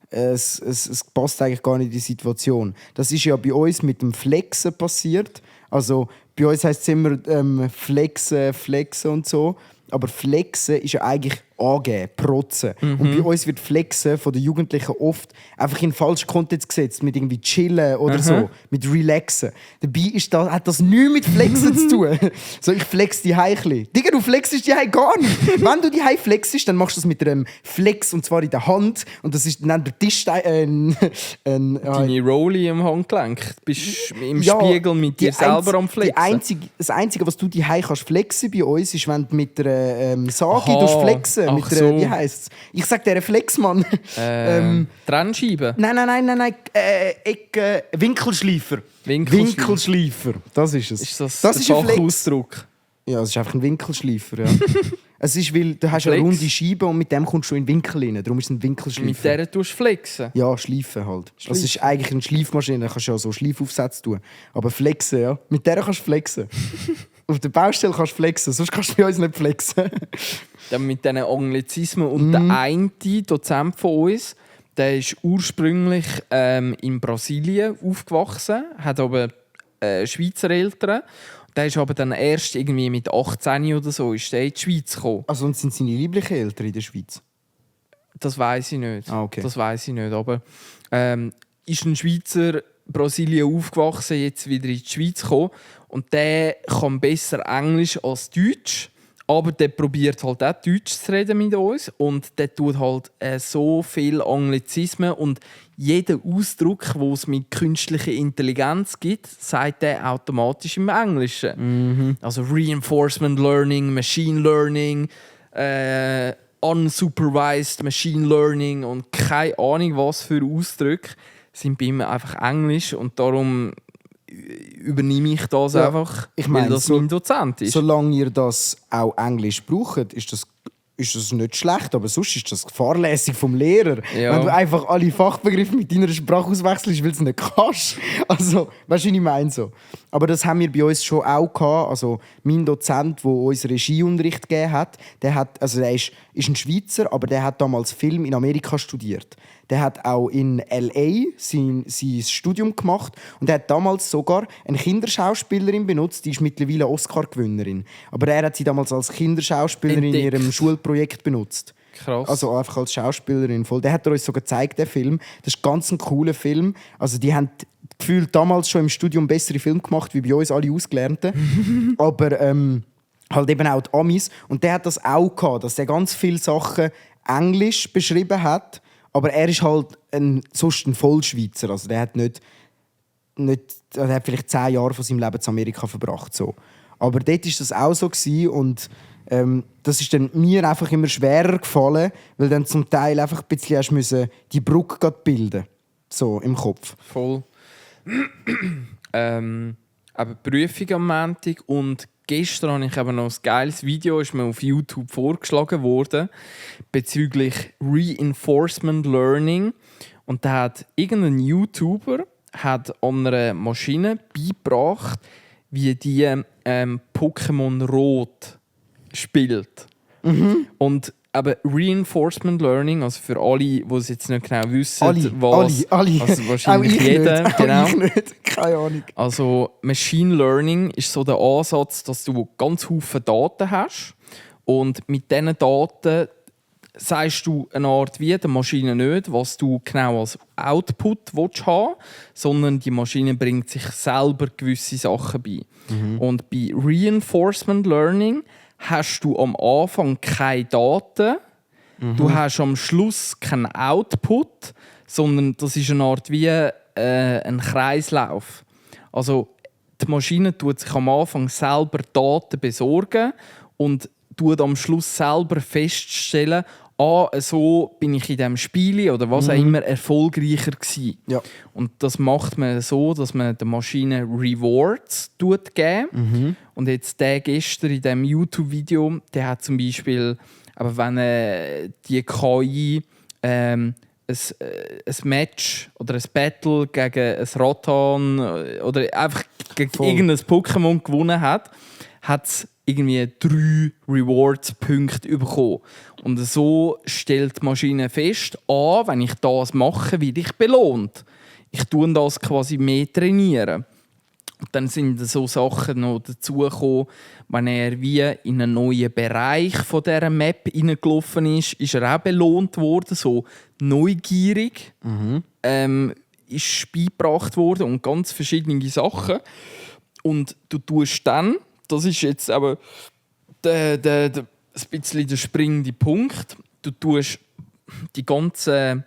es passt eigentlich gar nicht in die Situation. Das ist ja bei uns mit dem Flexen passiert. Also bei uns heisst es immer flexen und so. Aber Flexen ist ja eigentlich angeben, protzen. Und bei uns wird Flexen von den Jugendlichen oft einfach in den falschen Kontext gesetzt, mit irgendwie chillen oder so, mit relaxen. Dabei hat das nichts mit Flexen zu tun. So, ich flex die Heimchen. Digga, du flexest die Heim gar nicht. Wenn du die Heim flexest, dann machst du das mit einem Flex und zwar in der Hand. Und das ist dann der Tisch. Deine Rolli am Handgelenk. Du bist im Spiegel mit dir selber am Flexen. Das Einzige, was du die Heim kannst flexen bei uns, ist, wenn du mit einer Sagi flexen. Mit so. Wie heisst es? Ich sag dir Flexmann. Trennscheibe? Nein. Winkelschleifer. Winkelschleifer. Das ist es. Ist das der Fachausdruck? Ja, es ist einfach ein Winkelschleifer. Ja. Es ist, weil du hast eine runde Scheibe und mit dem kommst du in den Winkel rein. Darum ist es ein Winkelschleifer. Mit der tust du flexen? Ja, schleifen halt. Das ist eigentlich eine Schleifmaschine. Da kannst du ja so Schleifaufsätze tun. Aber flexen, ja. Mit der kannst du flexen. Auf der Baustelle kannst du flexen, sonst kannst du bei uns nicht flexen. Dann mit diesen Anglizismen. Und der eine Dozent von uns, der ist ursprünglich in Brasilien aufgewachsen, hat aber Schweizer Eltern. Der ist aber dann erst irgendwie mit 18 oder so ist der in die Schweiz gekommen. Also und sind seine lieblichen Eltern in der Schweiz? Das weiss ich nicht. Okay. Das weiss ich nicht. Aber ist ein Schweizer Brasilien aufgewachsen, jetzt wieder in die Schweiz gekommen. Und der kann besser Englisch als Deutsch. Aber der probiert halt auch Deutsch zu reden mit uns. Und der tut halt so viel Anglizismen. Und jeder Ausdruck, den es mit künstlicher Intelligenz gibt, sagt er automatisch im Englischen. Also Reinforcement Learning, Machine Learning, Unsupervised Machine Learning und keine Ahnung was für Ausdrücke sind bei ihm einfach Englisch. Und darum übernehme ich das einfach, weil das mein Dozent ist. Solange ihr das auch Englisch braucht, ist das nicht schlecht, aber sonst ist das fahrlässig vom Lehrer. Ja. Wenn du einfach alle Fachbegriffe mit deiner Sprache auswechselst, weil du es nicht kannst. Also, weißt du, wie ich meine? So. Aber das haben wir bei uns schon auch gehabt. Also, mein Dozent, der uns Regieunterricht gegeben hat, der ist ein Schweizer, aber der hat damals Film in Amerika studiert. der hat auch in L.A. sein Studium gemacht und er hat damals sogar eine Kinderschauspielerin benutzt, die ist mittlerweile Oscar-Gewinnerin. Aber er hat sie damals als Kinderschauspielerin in ihrem Schulprojekt benutzt. Krass. Also einfach als Schauspielerin voll. Der hat er uns sogar gezeigt, der Film. Das ist ganz ein cooler Film. Also die haben gefühlt damals schon im Studium bessere Filme gemacht, wie bei uns alle Ausgelernten. Aber halt eben auch die Amis. Und der hat das auch gehabt, dass er ganz viele Sachen Englisch beschrieben hat. Aber er ist halt sonst ein Vollschweizer. Also der hat er hat vielleicht 10 Jahre von seinem Leben in Amerika verbracht. So. Aber dort war das auch so gewesen und das ist dann mir einfach immer schwerer gefallen, weil dann zum Teil einfach ein bisschen hast müssen die Brücke bilden, so im Kopf. Voll. Aber Prüfung am Montag und gestern habe ich eben noch ein geiles Video, ist mir auf YouTube vorgeschlagen worden, bezüglich Reinforcement Learning. Und da hat irgendein YouTuber an einer Maschine beigebracht, wie die Pokémon Rot spielt. Und aber Reinforcement Learning, also für alle, die es jetzt nicht genau wissen, alle. Also wahrscheinlich jeder, genau. Ich nicht. Keine Ahnung. Also Machine Learning ist so der Ansatz, dass du ganz viele Daten hast und mit diesen Daten sagst du eine Art wie der Maschine nicht, was du genau als Output willst haben, sondern die Maschine bringt sich selber gewisse Sachen bei. Und bei Reinforcement Learning hast du am Anfang keine Daten, du hast am Schluss keinen Output, sondern das ist eine Art wie ein Kreislauf. Also die Maschine tut sich am Anfang selber Daten besorgen und tut am Schluss selber feststellen, so bin ich in diesem Spiel oder was auch immer erfolgreicher gewesen. Ja. Und das macht man so, dass man der Maschine Rewards geben. Und jetzt der gestern in diesem YouTube-Video, der hat zum Beispiel, aber wenn die KI ein Match oder ein Battle gegen ein Rattan oder einfach gegen irgendein Pokémon gewonnen hat, hat es irgendwie 3 Rewards-Punkte bekommen. Und so stellt die Maschine fest, wenn ich das mache, werde ich belohnt. Ich tue das quasi mehr trainieren. Und dann sind so Sachen noch dazugekommen, wenn er wie in einen neuen Bereich von dieser Map hineingelaufen ist er auch belohnt worden, so neugierig ist beigebracht worden und ganz verschiedene Sachen. Und du tust dann, das ist jetzt aber ein bisschen der springende Punkt, du tust die ganzen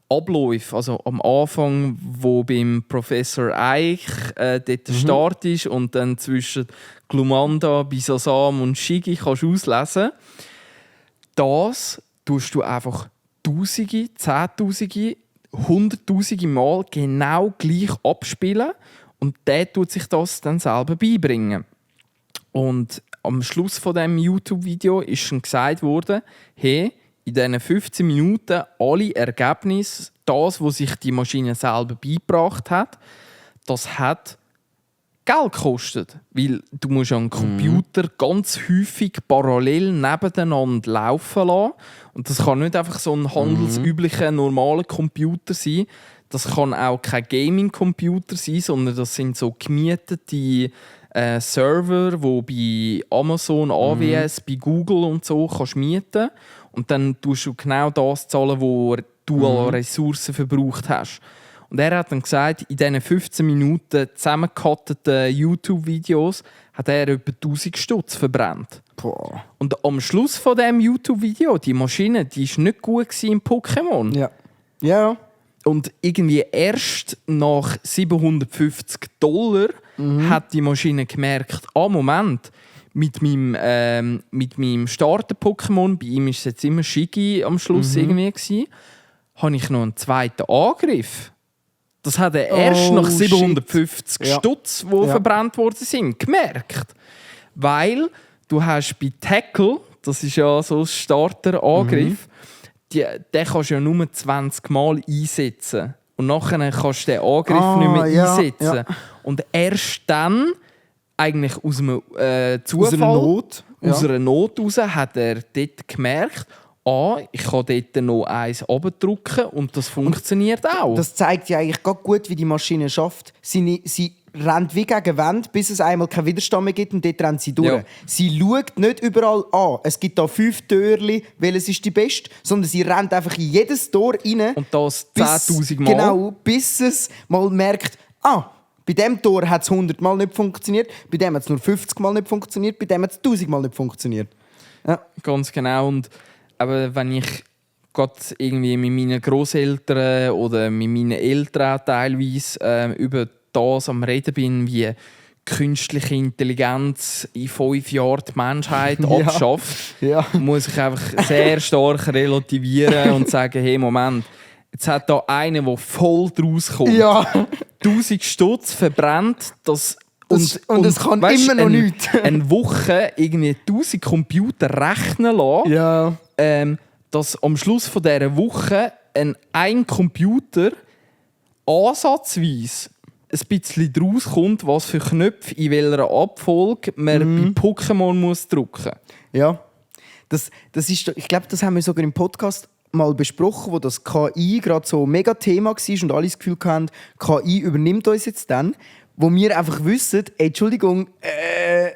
Abläufe, also am Anfang, wo beim Professor Eich dort der Start ist und dann zwischen Glumanda, Bisasam und Shigi kannst du auslesen, das tust du einfach Tausende, Zehntausende, Hunderttausende Mal genau gleich abspielen und der tut sich das dann selber beibringen. Und am Schluss von dem YouTube-Video ist schon gesagt worden, hey, in diesen 15 Minuten alle Ergebnisse, das, was sich die Maschine selber beigebracht hat, das hat Geld gekostet. Weil du musst einen Computer ganz häufig parallel nebeneinander laufen lassen. Und das kann nicht einfach so ein handelsüblicher, normaler Computer sein. Das kann auch kein Gaming-Computer sein, sondern das sind so gemietete Server, die bei Amazon, AWS, bei Google und so kannst mieten. Und dann tust du genau das zahlen, was du an Ressourcen verbraucht hast. Und er hat dann gesagt, in diesen 15 Minuten zusammengecutteten YouTube-Videos hat er etwa 1000 Stutz verbrannt. Boah. Und am Schluss von diesem YouTube-Video, die Maschine, die war nicht gut im Pokémon. Ja. Ja. Und irgendwie erst nach $750 hat die Maschine gemerkt, Moment, mit meinem Starter-Pokémon, bei ihm war es jetzt immer Shigi am Schluss irgendwie, habe ich noch einen zweiten Angriff. Das hat er erst nach 750 Stutz, die verbrannt worden sind, gemerkt. Weil du hast bei Tackle, das ist ja so ein Starter-Angriff, den kannst du ja nur 20 Mal einsetzen. Und nachher kannst du den Angriff nicht mehr einsetzen. Ja. Und erst dann, eigentlich aus einem Zufall, aus einer Not raus, hat er dort gemerkt, ich kann dort noch eins runterdrücken und das funktioniert auch. Das zeigt ja eigentlich ganz gut, wie die Maschine schafft. Sie rennt wie gegen Wände, bis es einmal keinen Widerstand mehr gibt und dort rennt sie durch. Ja. Sie schaut nicht überall an. Es gibt da 5 Türchen, welches ist die beste, sondern sie rennt einfach in jedes Tor rein. Und das 10'000 Mal. Genau, bis es mal merkt, bei dem Tor hat es 100 Mal nicht funktioniert, bei dem hat es nur 50 Mal nicht funktioniert, bei dem hat es 1000 Mal nicht funktioniert. Ja. Ganz genau. Und aber wenn ich gerade irgendwie mit meinen Grosseltern oder mit meinen Eltern teilweise über das am Reden bin, wie künstliche Intelligenz in 5 Jahren die Menschheit abschafft, muss ich einfach sehr stark relativieren und sagen, hey, Moment, jetzt hat da einer, der voll draus kommt, 1000 Stutz verbrennt, und es kann weißt, immer noch nichts. Eine Woche irgendwie 1000 Computer rechnen lassen, dass am Schluss von dieser Woche ein Computer ansatzweise ein bisschen draus kommt, was für Knöpfe in welcher Abfolge man bei Pokémon muss drücken. Ja, das ist, ich glaube, das haben wir sogar im Podcast mal besprochen, wo das KI gerade so ein mega Thema war und alle das Gefühl hatten, KI übernimmt uns jetzt dann, wo wir einfach wissen, Entschuldigung,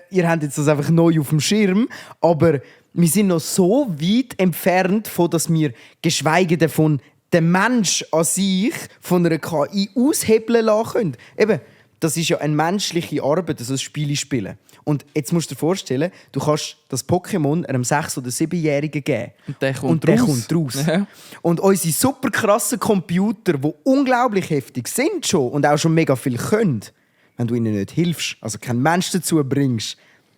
ihr habt jetzt das einfach neu auf dem Schirm, aber wir sind noch so weit entfernt von, dass wir geschweige davon den Mensch an sich von einer KI aushebeln lassen können. Eben, das ist ja eine menschliche Arbeit, also das Spiel spielen. Und jetzt musst du dir vorstellen, du kannst das Pokémon einem 6- oder 7-Jährigen geben. Und der kommt raus. Ja. Und unsere super krassen Computer, die unglaublich heftig sind schon und auch schon mega viel können, wenn du ihnen nicht hilfst, also keinen Mensch dazu bringst,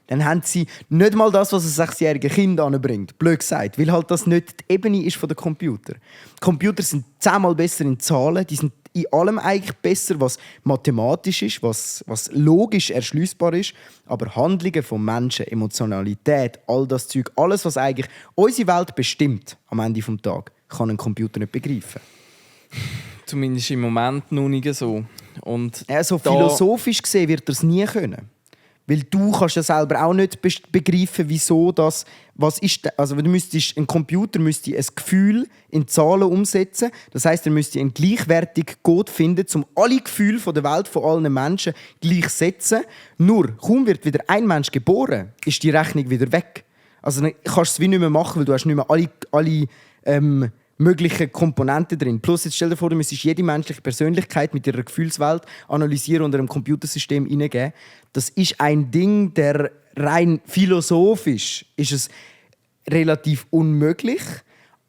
dann haben sie nicht mal das, was ein 6-jähriges Kind anbringt. Blöd gesagt, weil halt das nicht die Ebene ist von den Computern. Computer sind 10-mal besser in Zahlen, die sind in allem eigentlich besser, was mathematisch ist, was logisch erschliessbar ist, aber Handlungen von Menschen, Emotionalität, all das Zeug, alles, was eigentlich unsere Welt bestimmt am Ende des Tages, kann ein Computer nicht begreifen. Zumindest im Moment noch nicht so. Und so philosophisch gesehen wird er es nie können. Weil du kannst ja selber auch nicht begreifen, wieso das, ein Computer müsste ein Gefühl in Zahlen umsetzen. Das heisst, er müsste einen gleichwertigen Code finden, um alle Gefühle der Welt, von allen Menschen gleichzusetzen. Nur, kaum wird wieder ein Mensch geboren, ist die Rechnung wieder weg. Also dann kannst du es wie nicht mehr machen, weil du hast nicht mehr alle möglichen Komponenten drin. Plus, jetzt stell dir vor, du müsstest jede menschliche Persönlichkeit mit ihrer Gefühlswelt analysieren und in einem Computersystem hineingeben. Das ist ein Ding, der rein philosophisch ist es relativ unmöglich.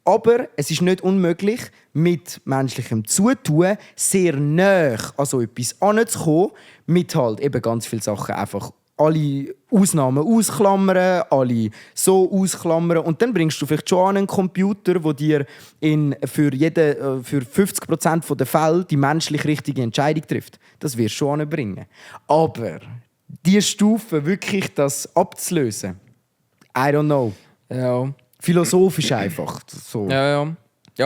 Aber es ist nicht unmöglich, mit menschlichem Zutun sehr nah an so etwas heranzukommen, mit halt eben ganz viele Sachen einfach alle Ausnahmen ausklammern, alle so ausklammern und dann bringst du vielleicht schon einen Computer, der dir für 50% der Fälle die menschlich richtige Entscheidung trifft. Das wirst du schon anbringen. Aber diese Stufe wirklich das abzulösen, I don't know. Ja. Philosophisch einfach. So. Ja,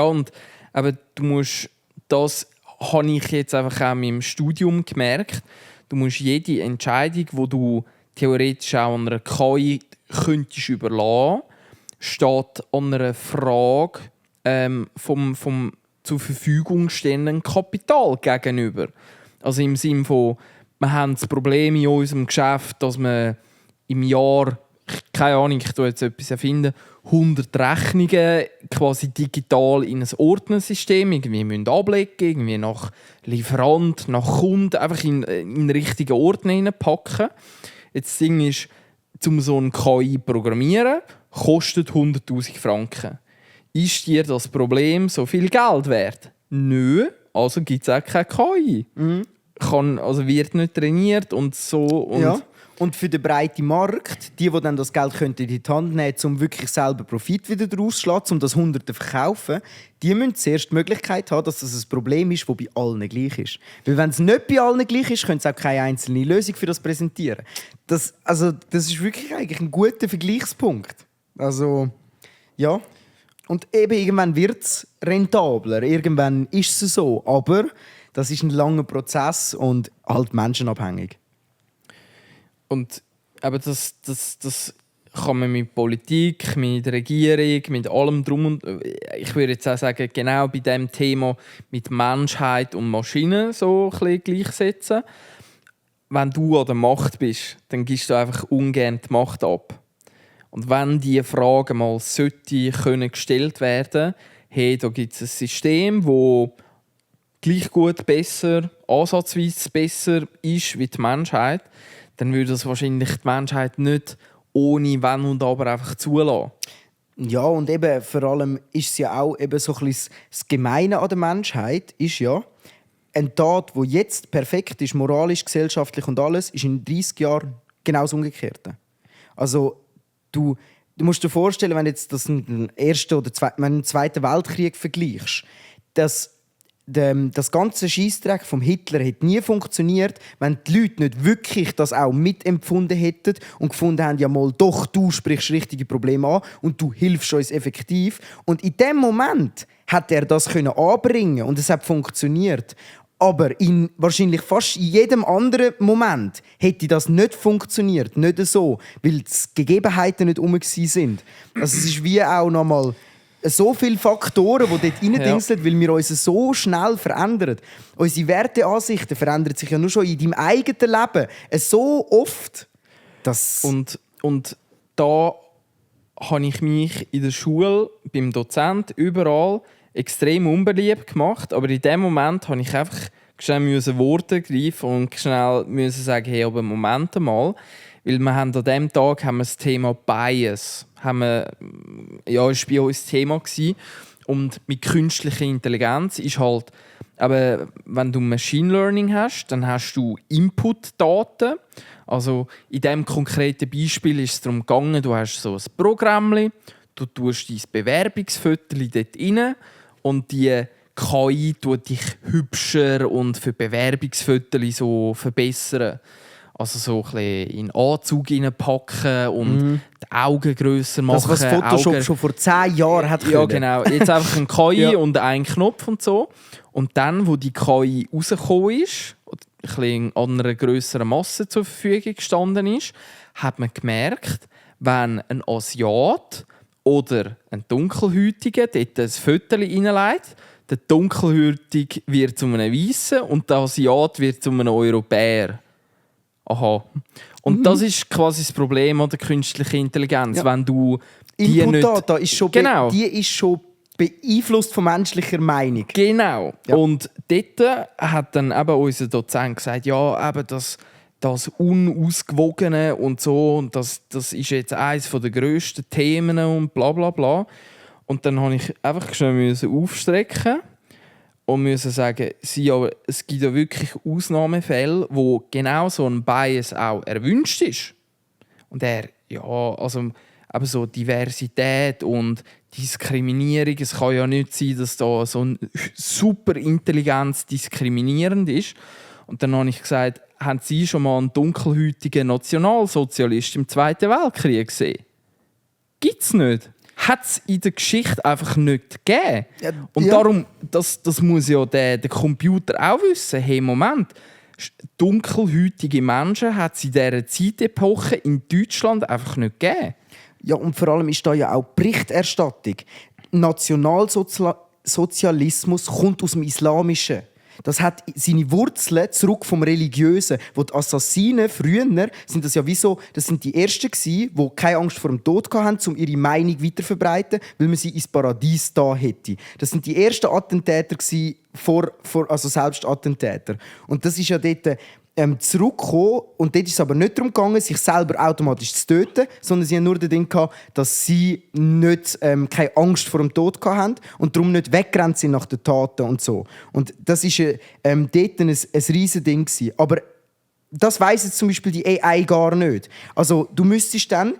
und aber du musst, das habe ich jetzt einfach auch im Studium gemerkt, du musst jede Entscheidung, die du theoretisch auch an einer KI könntest überlassen, steht an einer Frage vom zur Verfügung stehenden Kapital gegenüber. Also im Sinne von, wir haben das Problem in unserem Geschäft, dass wir im Jahr, keine Ahnung, ich tue jetzt etwas erfinden, 100 Rechnungen quasi digital in ein Ordnersystem irgendwie müssen ablegen, irgendwie nach Lieferant, nach Kunden, einfach in den richtigen Ordner hineinpacken. Jetzt das Ding ist, um so ein KI zu programmieren, kostet 100'000 Franken. Ist dir das Problem so viel Geld wert? Nö, also gibt es auch keine KI. Also wird nicht trainiert und so. Und ja. Und für den breiten Markt, die dann das Geld in die Hand nehmen können, um wirklich selber Profit wieder daraus zu schlagen, um das Hunderte zu verkaufen, die müssen zuerst die Möglichkeit haben, dass das ein Problem ist, das bei allen gleich ist. Weil wenn es nicht bei allen gleich ist, können sie auch keine einzelne Lösung für das präsentieren. Das ist wirklich eigentlich ein guter Vergleichspunkt. Also, ja. Und eben irgendwann wird es rentabler, irgendwann ist es so. Aber das ist ein langer Prozess und halt menschenabhängig. Und aber das kann man mit Politik, mit Regierung, mit allem drum und ich würde jetzt auch sagen, genau bei diesem Thema mit Menschheit und Maschinen so ein bisschen gleichsetzen. Wenn du an der Macht bist, dann gibst du einfach ungern die Macht ab. Und wenn diese Frage mal gestellt werden, hey, da gibt es ein System, das gleich gut, besser, ansatzweise besser ist wie die Menschheit, dann würde das wahrscheinlich die Menschheit nicht ohne Wenn und Aber einfach zulassen. Ja, und eben vor allem ist es ja auch eben so ein bisschen das Gemeine an der Menschheit, ist ja, eine Tat, die jetzt perfekt ist, moralisch, gesellschaftlich und alles, ist in 30 Jahren genau das Umgekehrte. Also, du musst dir vorstellen, wenn du jetzt das den Ersten oder den Zweiten Weltkrieg vergleichst, das ganze Scheissdreck vom Hitler hätte nie funktioniert, wenn die Leute nicht wirklich das auch mitempfunden hätten und gefunden haben, ja mal doch, du sprichst richtige Probleme an und du hilfst uns effektiv. Und in dem Moment hat er das anbringen und es hat funktioniert. Aber in wahrscheinlich fast jedem anderen Moment hätte das nicht funktioniert, nicht so, weil die Gegebenheiten nicht herum sind. Also es ist wie auch nochmal so viele Faktoren, die dort reindingseln, weil wir uns so schnell verändern. Unsere Werteansichten verändern sich ja nur schon in deinem eigenen Leben so oft. Und da habe ich mich in der Schule, beim Dozent, überall extrem unbeliebt gemacht. Aber in dem Moment musste ich einfach schnell Worte greifen und schnell sagen, hey, aber Moment mal. Weil wir haben an diesem Tag das Thema Bias. Das war bei uns Thema. Und mit künstlicher Intelligenz ist halt, aber wenn du Machine Learning hast, dann hast du Input-Daten. Also in diesem konkreten Beispiel ist es darum gegangen, du hast so ein Programm, du tust dein Bewerbungsfoto dort rein und die KI tut dich hübscher und für Bewerbungsfotos so verbessern. Also so ein bisschen in den Anzug reinpacken und die Augen grösser machen. Das, was Photoshop schon vor 10 Jahren hat können. Ja, genau. Jetzt einfach ein KI und einen Knopf und so. Und dann, wo die KI rausgekommen ist, ein bisschen in einer grösseren Masse zur Verfügung gestanden ist, hat man gemerkt, wenn ein Asiat oder ein Dunkelhäutiger dort ein Foto reinlegt, der Dunkelhäutige wird zu einem Weißen und der Asiat wird zu einem Europäer. Aha. Und das ist quasi das Problem an der künstlichen Intelligenz. Ja. Wenn du die Input-Data ist schon die ist schon beeinflusst von menschlicher Meinung. Genau. Ja. Und dort hat dann eben unser Dozent gesagt, ja, eben das Unausgewogene und so, und das ist jetzt eines der grössten Themen und bla bla bla. Und dann musste ich einfach schnell aufstrecken und müssen sagen, es gibt ja wirklich Ausnahmefälle, wo genau so ein Bias auch erwünscht ist. Und also eben so Diversität und Diskriminierung, es kann ja nicht sein, dass da so eine super Intelligenz diskriminierend ist. Und dann habe ich gesagt, haben Sie schon mal einen dunkelhäutigen Nationalsozialist im Zweiten Weltkrieg gesehen? Gibt's nicht. Hat es in der Geschichte einfach nicht gegeben. Ja, und darum, das muss ja der Computer auch wissen. Hey, Moment, dunkelhäutige Menschen hat es in dieser Zeitepoche in Deutschland einfach nicht gegeben. Ja, und vor allem ist da ja auch Berichterstattung. Nationalsozialismus kommt aus dem Islamischen. Das hat seine Wurzeln zurück vom Religiösen. Wo die Assassinen früher sind das ja das sind die Ersten gewesen, die keine Angst vor dem Tod hatten, um ihre Meinung weiterverbreiten, weil man sie ins Paradies da hätte. Das sind die ersten Attentäter gewesen, also Selbstattentäter. Und das ist ja dort zurückgekommen. Und dort ist es aber nicht darum gegangen, sich selber automatisch zu töten, sondern sie haben nur das Ding gehabt, dass sie nicht, keine Angst vor dem Tod hatten und darum nicht weggerannt sind nach den Taten und so. Und das war dort ein riesiges Ding gewesen. Aber das weiss jetzt zum Beispiel die AI gar nicht. Also du müsstest dann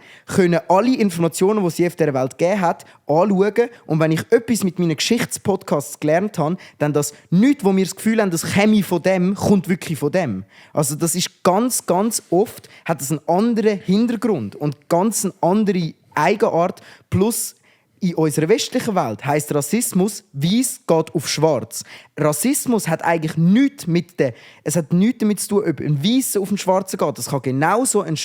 alle Informationen, die sie auf dieser Welt gegeben hat, anschauen. Und wenn ich etwas mit meinen Geschichtspodcasts gelernt habe, dann das nichts, wo wir das Gefühl haben, das käme von dem, kommt wirklich von dem. Also das ist ganz, ganz oft, hat das einen anderen Hintergrund und ganz eine andere Eigenart. Plus in unserer westlichen Welt heisst Rassismus, weiß geht auf schwarz. Rassismus hat eigentlich nichts damit zu tun, ob ein Weißer auf einen Schwarzen geht. Es kann genauso ein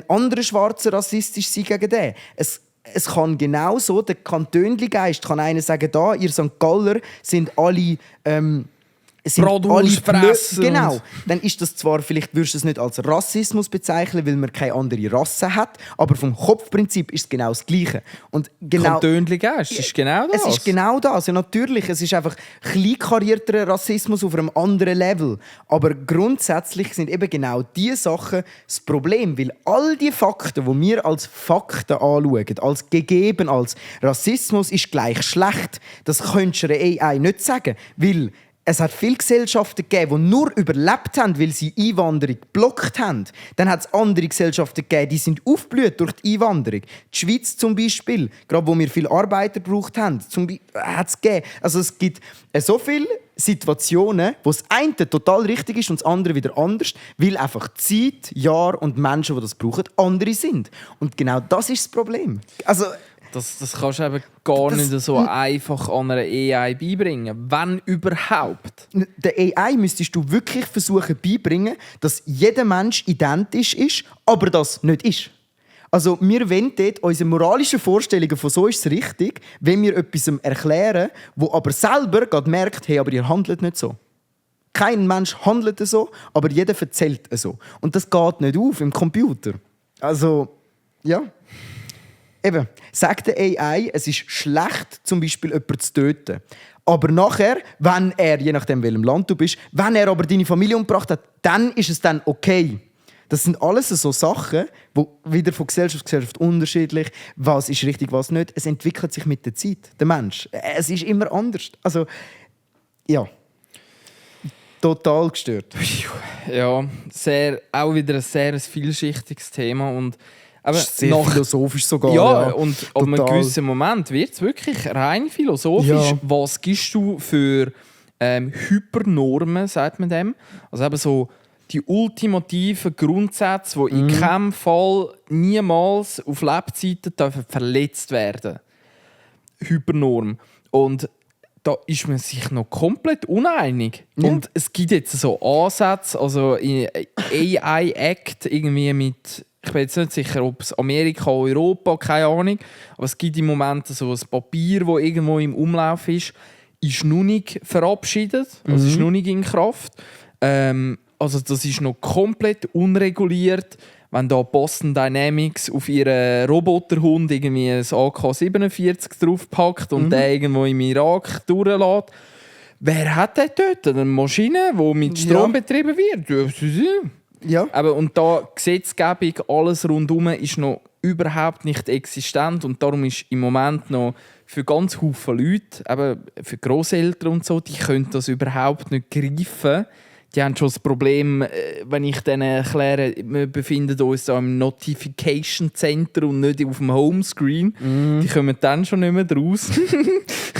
anderer Schwarzer rassistisch sein gegen den. Es kann genauso, der Kantönli-Geist kann einer sagen, da, ihr St. Galler sind alle... Genau. Dann ist das zwar, vielleicht würdest du es nicht als Rassismus bezeichnen, weil man keine andere Rasse hat, aber vom Kopfprinzip ist es genau das Gleiche. Und genau, Kantönli-Geist ist genau das. Es ist genau das. Ja, natürlich, es ist einfach kleinkarierter Rassismus auf einem anderen Level. Aber grundsätzlich sind eben genau diese Sachen das Problem, weil all die Fakten, die wir als Fakten anschauen, als gegeben, als Rassismus ist gleich schlecht, das könntest du einer AI nicht sagen, weil es hat viele Gesellschaften gegeben, die nur überlebt haben, weil sie Einwanderung geblockt haben. Dann hat es andere Gesellschaften gegeben, die sind aufgeblüht durch die Einwanderung. Die Schweiz zum Beispiel, gerade wo wir viele Arbeiter gebraucht haben, hat es gegeben. Also es gibt so viele Situationen, wo das eine total richtig ist und das andere wieder anders, weil einfach Zeit, Jahr und Menschen, die das brauchen, andere sind. Und genau das ist das Problem. Also, das kannst du eben gar nicht so einfach an einer AI beibringen, wenn überhaupt. Der AI müsstest du wirklich versuchen beibringen, dass jeder Mensch identisch ist, aber das nicht ist. Also wir wollen dort unsere moralischen Vorstellungen von so ist es richtig, wenn wir etwas erklären, wo aber selber gerade merkt, hey, aber ihr handelt nicht so. Kein Mensch handelt so, aber jeder erzählt so. Und das geht nicht auf im Computer. Also, ja. Eben, sagt der AI, es ist schlecht, zum Beispiel jemanden zu töten. Aber nachher, wenn er, je nachdem welchem Land du bist, wenn er aber deine Familie umgebracht hat, dann ist es dann okay. Das sind alles so Sachen, die wieder von Gesellschaft zu Gesellschaft unterschiedlich, was ist richtig, was nicht. Es entwickelt sich mit der Zeit, der Mensch. Es ist immer anders. Also, ja. Total gestört. Ja, auch wieder ein sehr vielschichtiges Thema und aber sehr philosophisch sogar. Ja, und ab einem gewissen Moment wird es wirklich rein philosophisch. Ja. Was gibst du für Hypernormen, sagt man dem? Also eben so die ultimativen Grundsätze, die in keinem Fall niemals auf Lebzeiten verletzt werden. Hypernorm. Und da ist man sich noch komplett uneinig. Ja. Und es gibt jetzt so Ansätze, also in AI Act irgendwie mit, ich bin jetzt nicht sicher, ob es Amerika, Europa, keine Ahnung, aber es gibt im Moment so ein Papier, das irgendwo im Umlauf ist noch nicht verabschiedet, also ist noch nicht in Kraft. Also das ist noch komplett unreguliert. Wenn da Boston Dynamics auf ihren Roboterhund irgendwie ein AK-47 draufpackt und der irgendwo im Irak durchlässt, wer hat den dort? Eine Maschine, die mit Strom betrieben wird? Ja. Aber, und da Gesetzgebung, alles rundherum ist noch überhaupt nicht existent und darum ist im Moment noch für ganz viele Leute, eben für Grosseltern und so, die können das überhaupt nicht greifen. Die haben schon das Problem, wenn ich denen erkläre, wir befinden uns da im Notification Center und nicht auf dem Homescreen. Die kommen dann schon nicht mehr draus.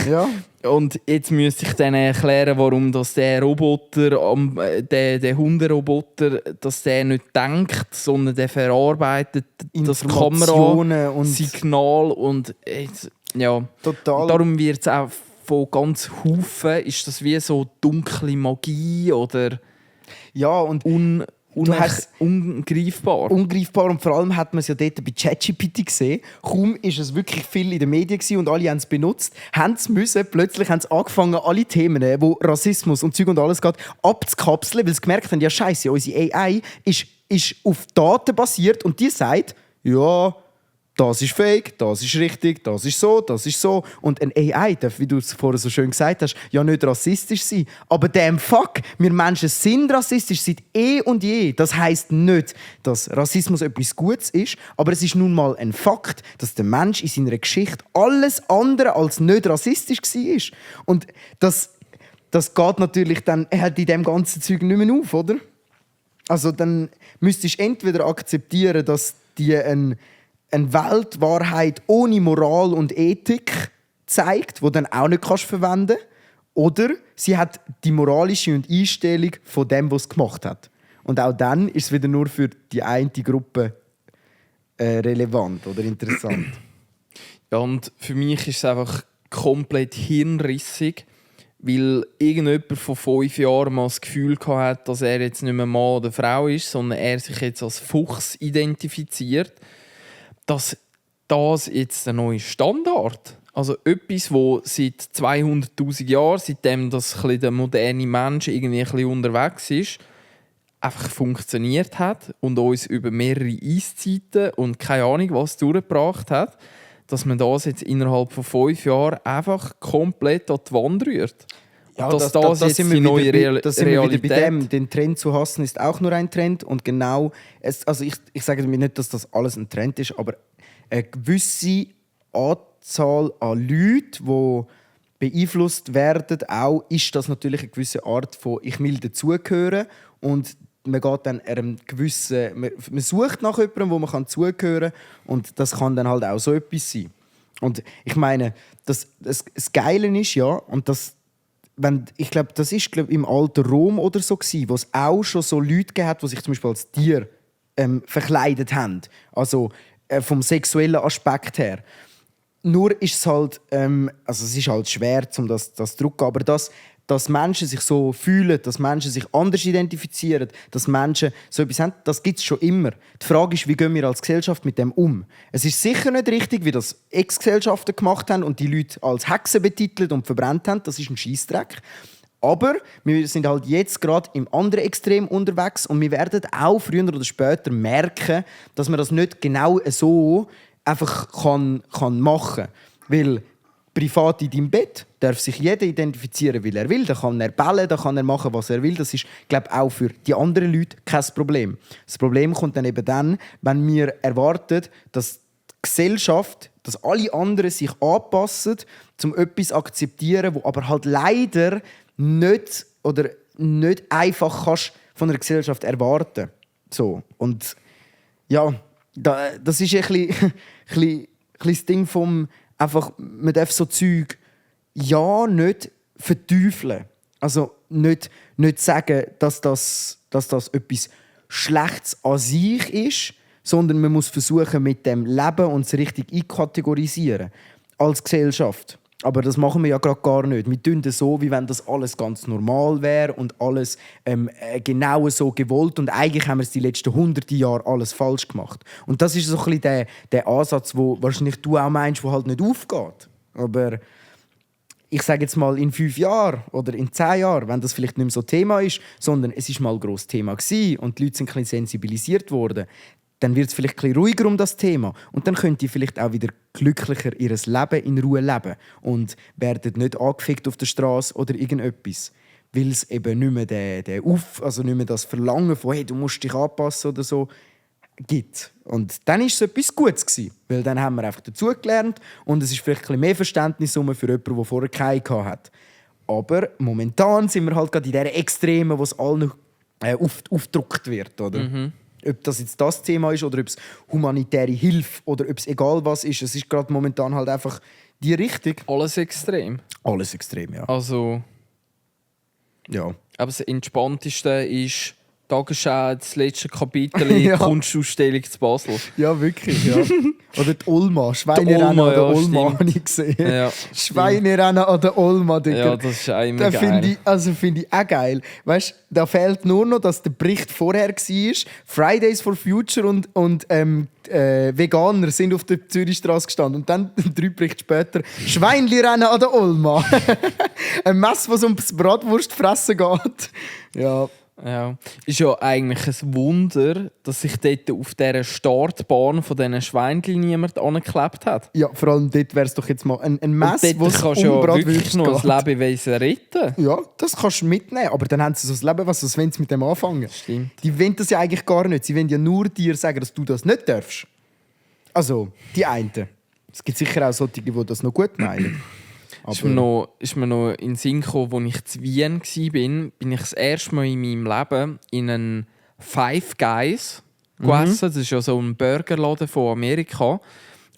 Ja. Und jetzt müsste ich denen erklären, warum dass der Roboter, der Hunderoboter, dass der nicht denkt, sondern der verarbeitet das Kamerasignal und ja. Total. Und darum wird es auch von ganz Haufen, ist das wie so dunkle Magie oder ja, und ungreifbar. Ungreifbar und vor allem hat man es ja dort bei ChatGPT gesehen. Kaum ist es wirklich viel in den Medien gewesen und alle haben es benutzt, plötzlich haben sie angefangen, alle Themen, wo Rassismus und Zeug und alles geht, abzukapseln, weil sie gemerkt haben, ja scheiße, unsere AI ist auf Daten basiert und die sagt, ja, das ist fake, das ist richtig, das ist so, das ist so. Und ein AI darf, wie du es vorher so schön gesagt hast, ja nicht rassistisch sein. Aber damn fuck, wir Menschen sind rassistisch seit eh und je. Das heisst nicht, dass Rassismus etwas Gutes ist, aber es ist nun mal ein Fakt, dass der Mensch in seiner Geschichte alles andere als nicht rassistisch war. Und das geht natürlich dann halt in dem ganzen Zeug nicht mehr auf, oder? Also dann müsstest du entweder akzeptieren, dass die eine Weltwahrheit ohne Moral und Ethik zeigt, die dann auch nicht verwenden kannst. Oder sie hat die moralische Einstellung von dem, was es gemacht hat. Und auch dann ist es wieder nur für die eine Gruppe relevant oder interessant. Ja, und für mich ist es einfach komplett hirnrissig, weil irgendjemand vor 5 Jahren mal das Gefühl hatte, dass er jetzt nicht mehr Mann oder Frau ist, sondern er sich jetzt als Fuchs identifiziert, dass das jetzt der neue Standard. Also etwas, wo seit 200'000 Jahren, seitdem das der moderne Mensch irgendwie ein bisschen unterwegs ist, einfach funktioniert hat und uns über mehrere Eiszeiten und keine Ahnung was durchgebracht hat, dass man das jetzt innerhalb von 5 Jahren einfach komplett an die Wand rührt. Ja, dass das jetzt die neue Realität bei dem. Den Trend zu hassen ist auch nur ein Trend. Und genau, also ich sage mir nicht, dass das alles ein Trend ist, aber eine gewisse Anzahl an Leuten, die beeinflusst werden, auch, ist das natürlich eine gewisse Art von «Ich will dazugehören». Und man geht dann einem gewissen, man sucht nach jemandem, wo man zugehören kann. Und das kann dann halt auch so etwas sein. Und ich meine, das Geile ist ja, und ich glaube, das ist im alten Rom oder so gewesen, wo es auch schon so Leute gegeben hat, die sich zum Beispiel als Tier verkleidet haben. Also vom sexuellen Aspekt her. Nur ist es halt, also es ist halt schwer, um das zu drücken, aber dass Menschen sich so fühlen, dass Menschen sich anders identifizieren, dass Menschen so etwas haben, das gibt es schon immer. Die Frage ist, wie gehen wir als Gesellschaft mit dem um? Es ist sicher nicht richtig, wie das Ex-Gesellschaften gemacht haben und die Leute als Hexen betitelt und verbrannt haben. Das ist ein Scheissdreck. Aber wir sind halt jetzt gerade im anderen Extrem unterwegs und wir werden auch früher oder später merken, dass man das nicht genau so einfach machen kann. Weil privat in deinem Bett darf sich jeder identifizieren, wie er will. Da kann er bellen, da kann er machen, was er will. Das ist, glaube ich, auch für die anderen Leute kein Problem. Das Problem kommt dann eben dann, wenn wir erwarten, dass die Gesellschaft, dass alle anderen sich anpassen, um etwas zu akzeptieren, wo aber halt leider nicht einfach kannst von einer Gesellschaft erwarten. So. Und ja, das ist ein bisschen das Ding vom einfach, man darf so Zeug nicht verteufeln. Also nicht sagen, dass das etwas Schlechtes an sich ist, sondern man muss versuchen, mit dem Leben und es richtig einkategorisieren als Gesellschaft. Aber das machen wir ja gerade gar nicht. Wir tun das so, wie wenn das alles ganz normal wäre und alles genau so gewollt. Und eigentlich haben wir es die letzten 100 Jahre alles falsch gemacht. Und das ist so ein bisschen der Ansatz, wo wahrscheinlich du auch meinst, der halt nicht aufgeht. Aber ich sage jetzt mal in 5 Jahren oder in 10 Jahren, wenn das vielleicht nicht mehr so Thema ist, sondern es ist mal ein grosses Thema gewesen und die Leute sind ein bisschen sensibilisiert worden, dann wird es vielleicht ein bisschen ruhiger um das Thema. Und dann könnt ihr vielleicht auch wieder glücklicher ihr Leben in Ruhe leben und werden nicht angefickt auf der Straße oder irgendetwas. Weil es eben nicht mehr nicht mehr das Verlangen von «Hey, du musst dich anpassen» oder so gibt. Und dann war es etwas Gutes gewesen, weil dann haben wir einfach dazugelernt und es ist vielleicht ein bisschen mehr Verständnis für jemanden, der vorher keinen hatte. Aber momentan sind wir halt gerade in dieser Extremen, wo es allen aufgedruckt wird, oder? Mhm. Ob das jetzt das Thema ist oder ob es humanitäre Hilfe oder ob es egal was ist, es ist gerade momentan halt einfach die Richtung. Alles extrem. Alles extrem, ja. Also, ja. Aber das Entspannteste ist Tagesschau, das letzte Kapitel ja. Kunstausstellung zu Basel. Ja, wirklich, ja. Oder die Ulma, Schweinerennen an der Ulma habe ich gesehen. Ja, Schweinerennen an der Ulma, Digga. Ja, das ist auch immer geil. Finde ich auch geil. Weißt, da fehlt nur noch, dass der Bericht vorher war. Fridays for Future und Veganer sind auf der Zürichstraße gestanden. Und dann 3 Berichte später Schweinli-Rennen an der Ulma. Ein Mess, was ums Bratwurstfressen geht. Ja. Ja, ist ja eigentlich ein Wunder, dass sich dort auf dieser Startbahn von diesen Schweinchen niemand angeklebt hat. Ja, vor allem dort wäre es doch jetzt mal ein Mess, wo es kannst du ja wirklich noch ein Lebewesen retten. Ja, das kannst du mitnehmen, aber dann haben sie so ein Lebewesen, was wollen sie mit dem anfangen? Stimmt. Die wollen das ja eigentlich gar nicht. Sie wollen ja nur dir sagen, dass du das nicht darfst. Also, die einen. Es gibt sicher auch solche, die das noch gut meinen. Ist mir noch in den Sinn gekommen, als ich in Wien war, bin ich das erste Mal in meinem Leben in einen Five Guys gegessen. Das ist ja so ein Burgerladen von Amerika.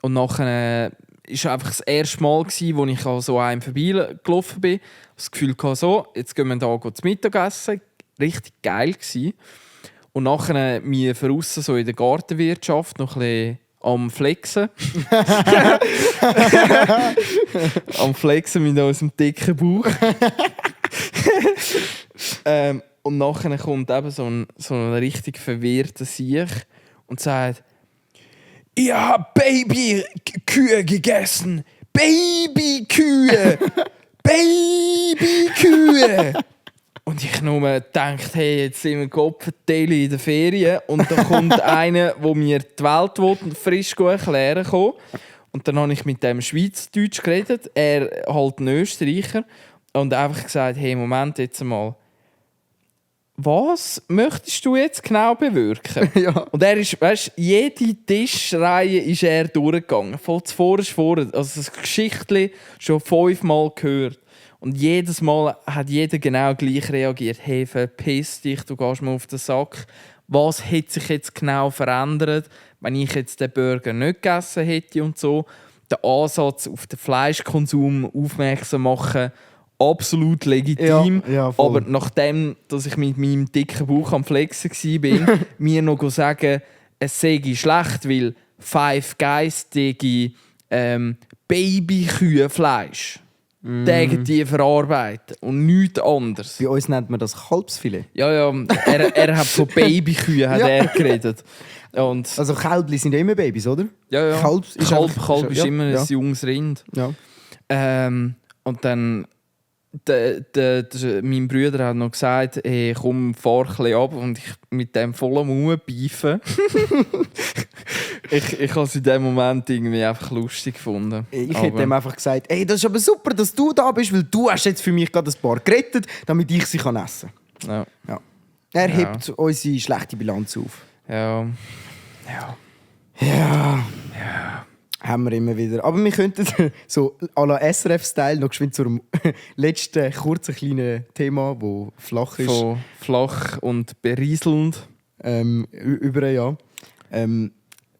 Und nachher war es einfach das erste Mal, als ich an so einem vorbeigelaufen bin. Das Gefühl hatte, so, jetzt gehen wir da zu Mittagessen. Richtig geil gewesen. Und nachher wir draussen so in der Gartenwirtschaft noch ein bisschen am Flexen. Am Flexen mit unserem dicken Bauch. Und nachher kommt eben so ein richtig verwirrter Sieg und sagt: Ich habe Babykühe gegessen. Babykühe! Babykühe! Und ich nur gedacht, hey, jetzt sind wir Kopfteile in der Ferien. Und dann kommt einer, der mir die Welt frisch erklären will. Und dann habe ich mit dem Schweizerdeutsch geredet. Er halt ein Österreicher. Und einfach gesagt, hey, Moment jetzt mal. Was möchtest du jetzt genau bewirken? Ja. Und er ist, weißt, jede Tischreihe ist er durchgegangen. Von zuvor ist vorne. Also das Geschichtli schon 5-mal gehört. Und jedes Mal hat jeder genau gleich reagiert. Hey, verpiss dich, du gehst mir auf den Sack. Was hat sich jetzt genau verändert, wenn ich jetzt den Burger nicht gegessen hätte und so? Der Ansatz auf den Fleischkonsum aufmerksam machen, absolut legitim. Ja, voll. Aber nachdem, dass ich mit meinem dicken Bauch am Flexen war, mir noch sagen, es sei schlecht, weil Five Guys Babykühenfleisch die verarbeiten und nichts anderes. Bei uns nennt man das Kalbsfilet. Ja, er hat von Babykühen hat er geredet. Und Also Kälbli sind ja immer Babys, oder? ja. Kalb ist Kalb ist immer ja. ein junges Rind. Ja. Und dann mein Bruder hat noch gesagt, hey, komm, fahr ein bisschen ab, und ich mit dem vollen Mund beifen. ich habe es in dem Moment irgendwie einfach lustig gefunden. Ich hätte ihm einfach gesagt, hey, das ist aber super, dass du da bist, weil du hast jetzt für mich gerade ein paar gerettet, damit ich sie essen kann. Ja. Er hebt unsere schlechte Bilanz auf. Ja. Haben wir immer wieder. Aber wir könnten so à la SRF-Style noch geschwind zu einem letzten kurzen kleinen Thema, das flach ist. Von flach und berieselnd. Über ein Jahr.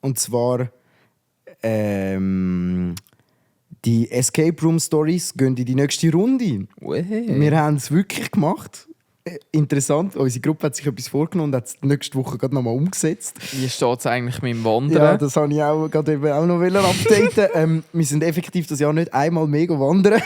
Und zwar die Escape Room Stories gehen in die nächste Runde. Wir haben es wirklich gemacht. Interessant, unsere Gruppe hat sich etwas vorgenommen und hat es nächste Woche gerade nochmal umgesetzt. Wie steht es eigentlich mit dem Wandern? Ja, das wollte ich auch, gerade eben auch noch updaten. Wir sind effektiv das Jahr nicht einmal mega wandern.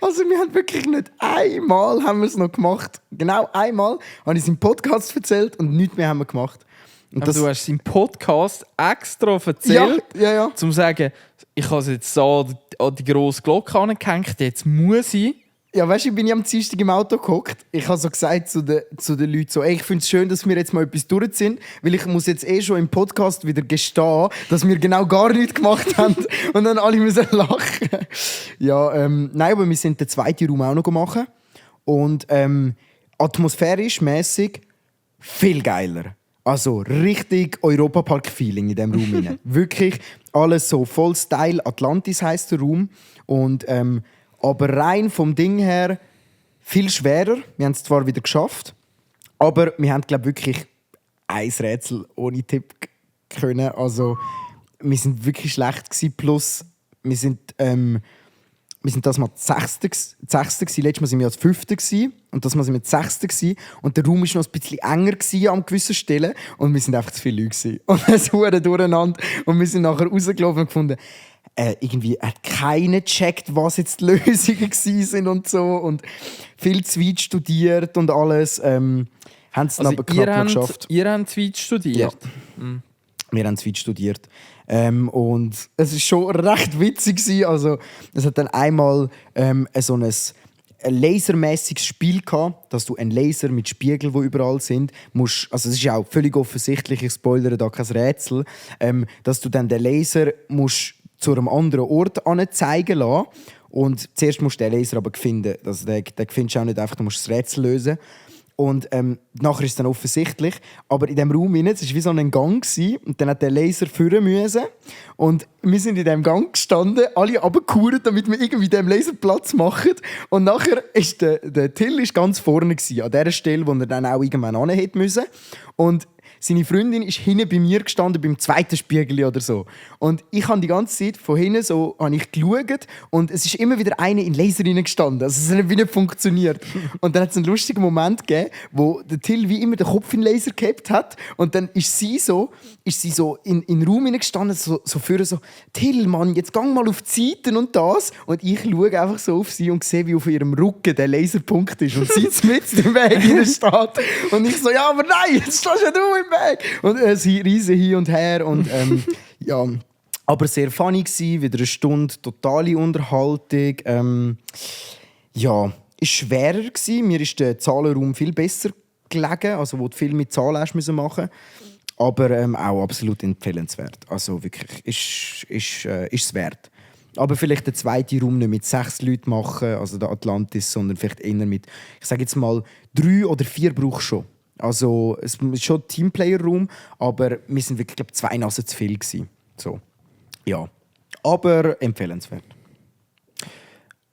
Also wir haben wirklich nicht einmal haben wir es noch gemacht. Genau einmal habe ich es im Podcast erzählt und nichts mehr haben wir gemacht. Und aber du hast es im Podcast extra erzählt, ja. um zu sagen, ich habe es jetzt so an die grosse Glocke angehängt, jetzt muss ich. Ja, weißt du, ich bin ja am Dienstag im Auto gehockt. Ich habe so gesagt zu den Leuten, so, ey, ich finde es schön, dass wir jetzt mal etwas durch sind, weil ich muss jetzt schon im Podcast wieder gestehen, dass wir genau gar nichts gemacht haben. Und dann alle müssen lachen. Ja, nein, aber wir sind den zweiten Raum auch noch machen. Und atmosphärisch, mäßig viel geiler. Also richtig Europapark-Feeling in diesem Raum rein. Wirklich alles so voll Style. Atlantis heisst der Raum. Und aber rein vom Ding her viel schwerer. Wir haben es zwar wieder geschafft, aber wir haben, glaube wirklich ein Rätsel ohne Tipp können. Also wir sind wirklich schlecht gewesen. Plus wir sind das mal das Sechste gewesen. Letztes Mal sind wir als Fünfte gewesen. Und das Mal sind wir das Sechste gewesen. Und der Raum war noch ein bisschen enger gewesen an gewissen Stellen. Und wir sind einfach zu viele Leute gewesen. Und es wurde durcheinander. Und wir sind nachher rausgelaufen und gefunden, irgendwie hat keiner gecheckt, was jetzt die Lösungen sind und so. Und viel zu weit studiert und alles. Haben es Also aber knapp noch geschafft. Ihr habt zu weit studiert? Ja. Wir haben zu weit studiert. Und es war schon recht witzig gewesen. Also, es hat dann einmal so ein lasermäßiges Spiel gehabt, dass du einen Laser mit Spiegeln, die überall sind, musst, also es ist ja auch völlig offensichtlich, ich spoilere da kein Rätsel, dass du dann den Laser musst zu einem anderen Ort anzeigen lassen. Und zuerst musst du den Laser aber finden. Also den findest du auch nicht einfach, du musst das Rätsel lösen. Und nachher ist es dann offensichtlich. Aber in diesem Raum es war wie so ein Gang gewesen, und dann hat der Laser führen müssen. Und wir sind in diesem Gang gestanden, alle runtergekuert, damit wir irgendwie dem Laser Platz machen. Und nachher ist der Till ist ganz vorne gewesen, an der Stelle, wo er dann auch irgendwann hin hätte müssen. Und seine Freundin ist hinten bei mir gestanden, beim zweiten Spiegel oder so. Und ich habe die ganze Zeit von hinten so habe ich geschaut und es ist immer wieder eine in Laser gestanden. Also es hat nicht funktioniert. Und dann hat es einen lustigen Moment gegeben, wo der Till wie immer den Kopf in den Laser gehabt hat und dann ist sie so in den Raum gestanden, so für so «Till, Mann, jetzt gang mal auf die Seiten und das». Und ich schaue einfach so auf sie und sehe, wie auf ihrem Rücken der Laserpunkt ist und sie mit im Weg steht. Und ich so «Ja, aber nein, jetzt stehst ja du im Weg». Und sie reisen hin und her und ja... Aber sehr funny gsi, wieder eine Stunde totale Unterhaltung. Ja, ist schwerer gsi. Mir ist der Zahlenraum viel besser gelegen, also wo du viel mit Zahlen hast müssen machen. Aber auch absolut empfehlenswert. Also wirklich, ist es wert. Aber vielleicht den zweiten Raum nicht mit 6 Leuten machen, also der Atlantis, sondern vielleicht eher mit, ich sage jetzt mal, 3 oder 4 brauchst du schon. Also es ist schon ein Teamplayer-Raum, aber wir sind wirklich, glaube 2 Nasen zu viel gewesen. So. Ja, aber empfehlenswert.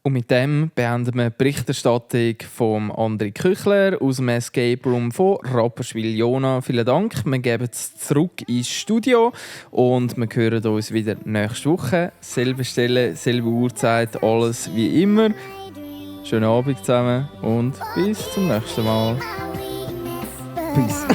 Und mit dem beenden wir die Berichterstattung von André Küchler aus dem Escape Room von Rapperswil-Jona. Vielen Dank. Wir geben es zurück ins Studio und wir hören uns wieder nächste Woche. Selbe Stelle, selbe Uhrzeit, alles wie immer. Schönen Abend zusammen und bis zum nächsten Mal. Peace.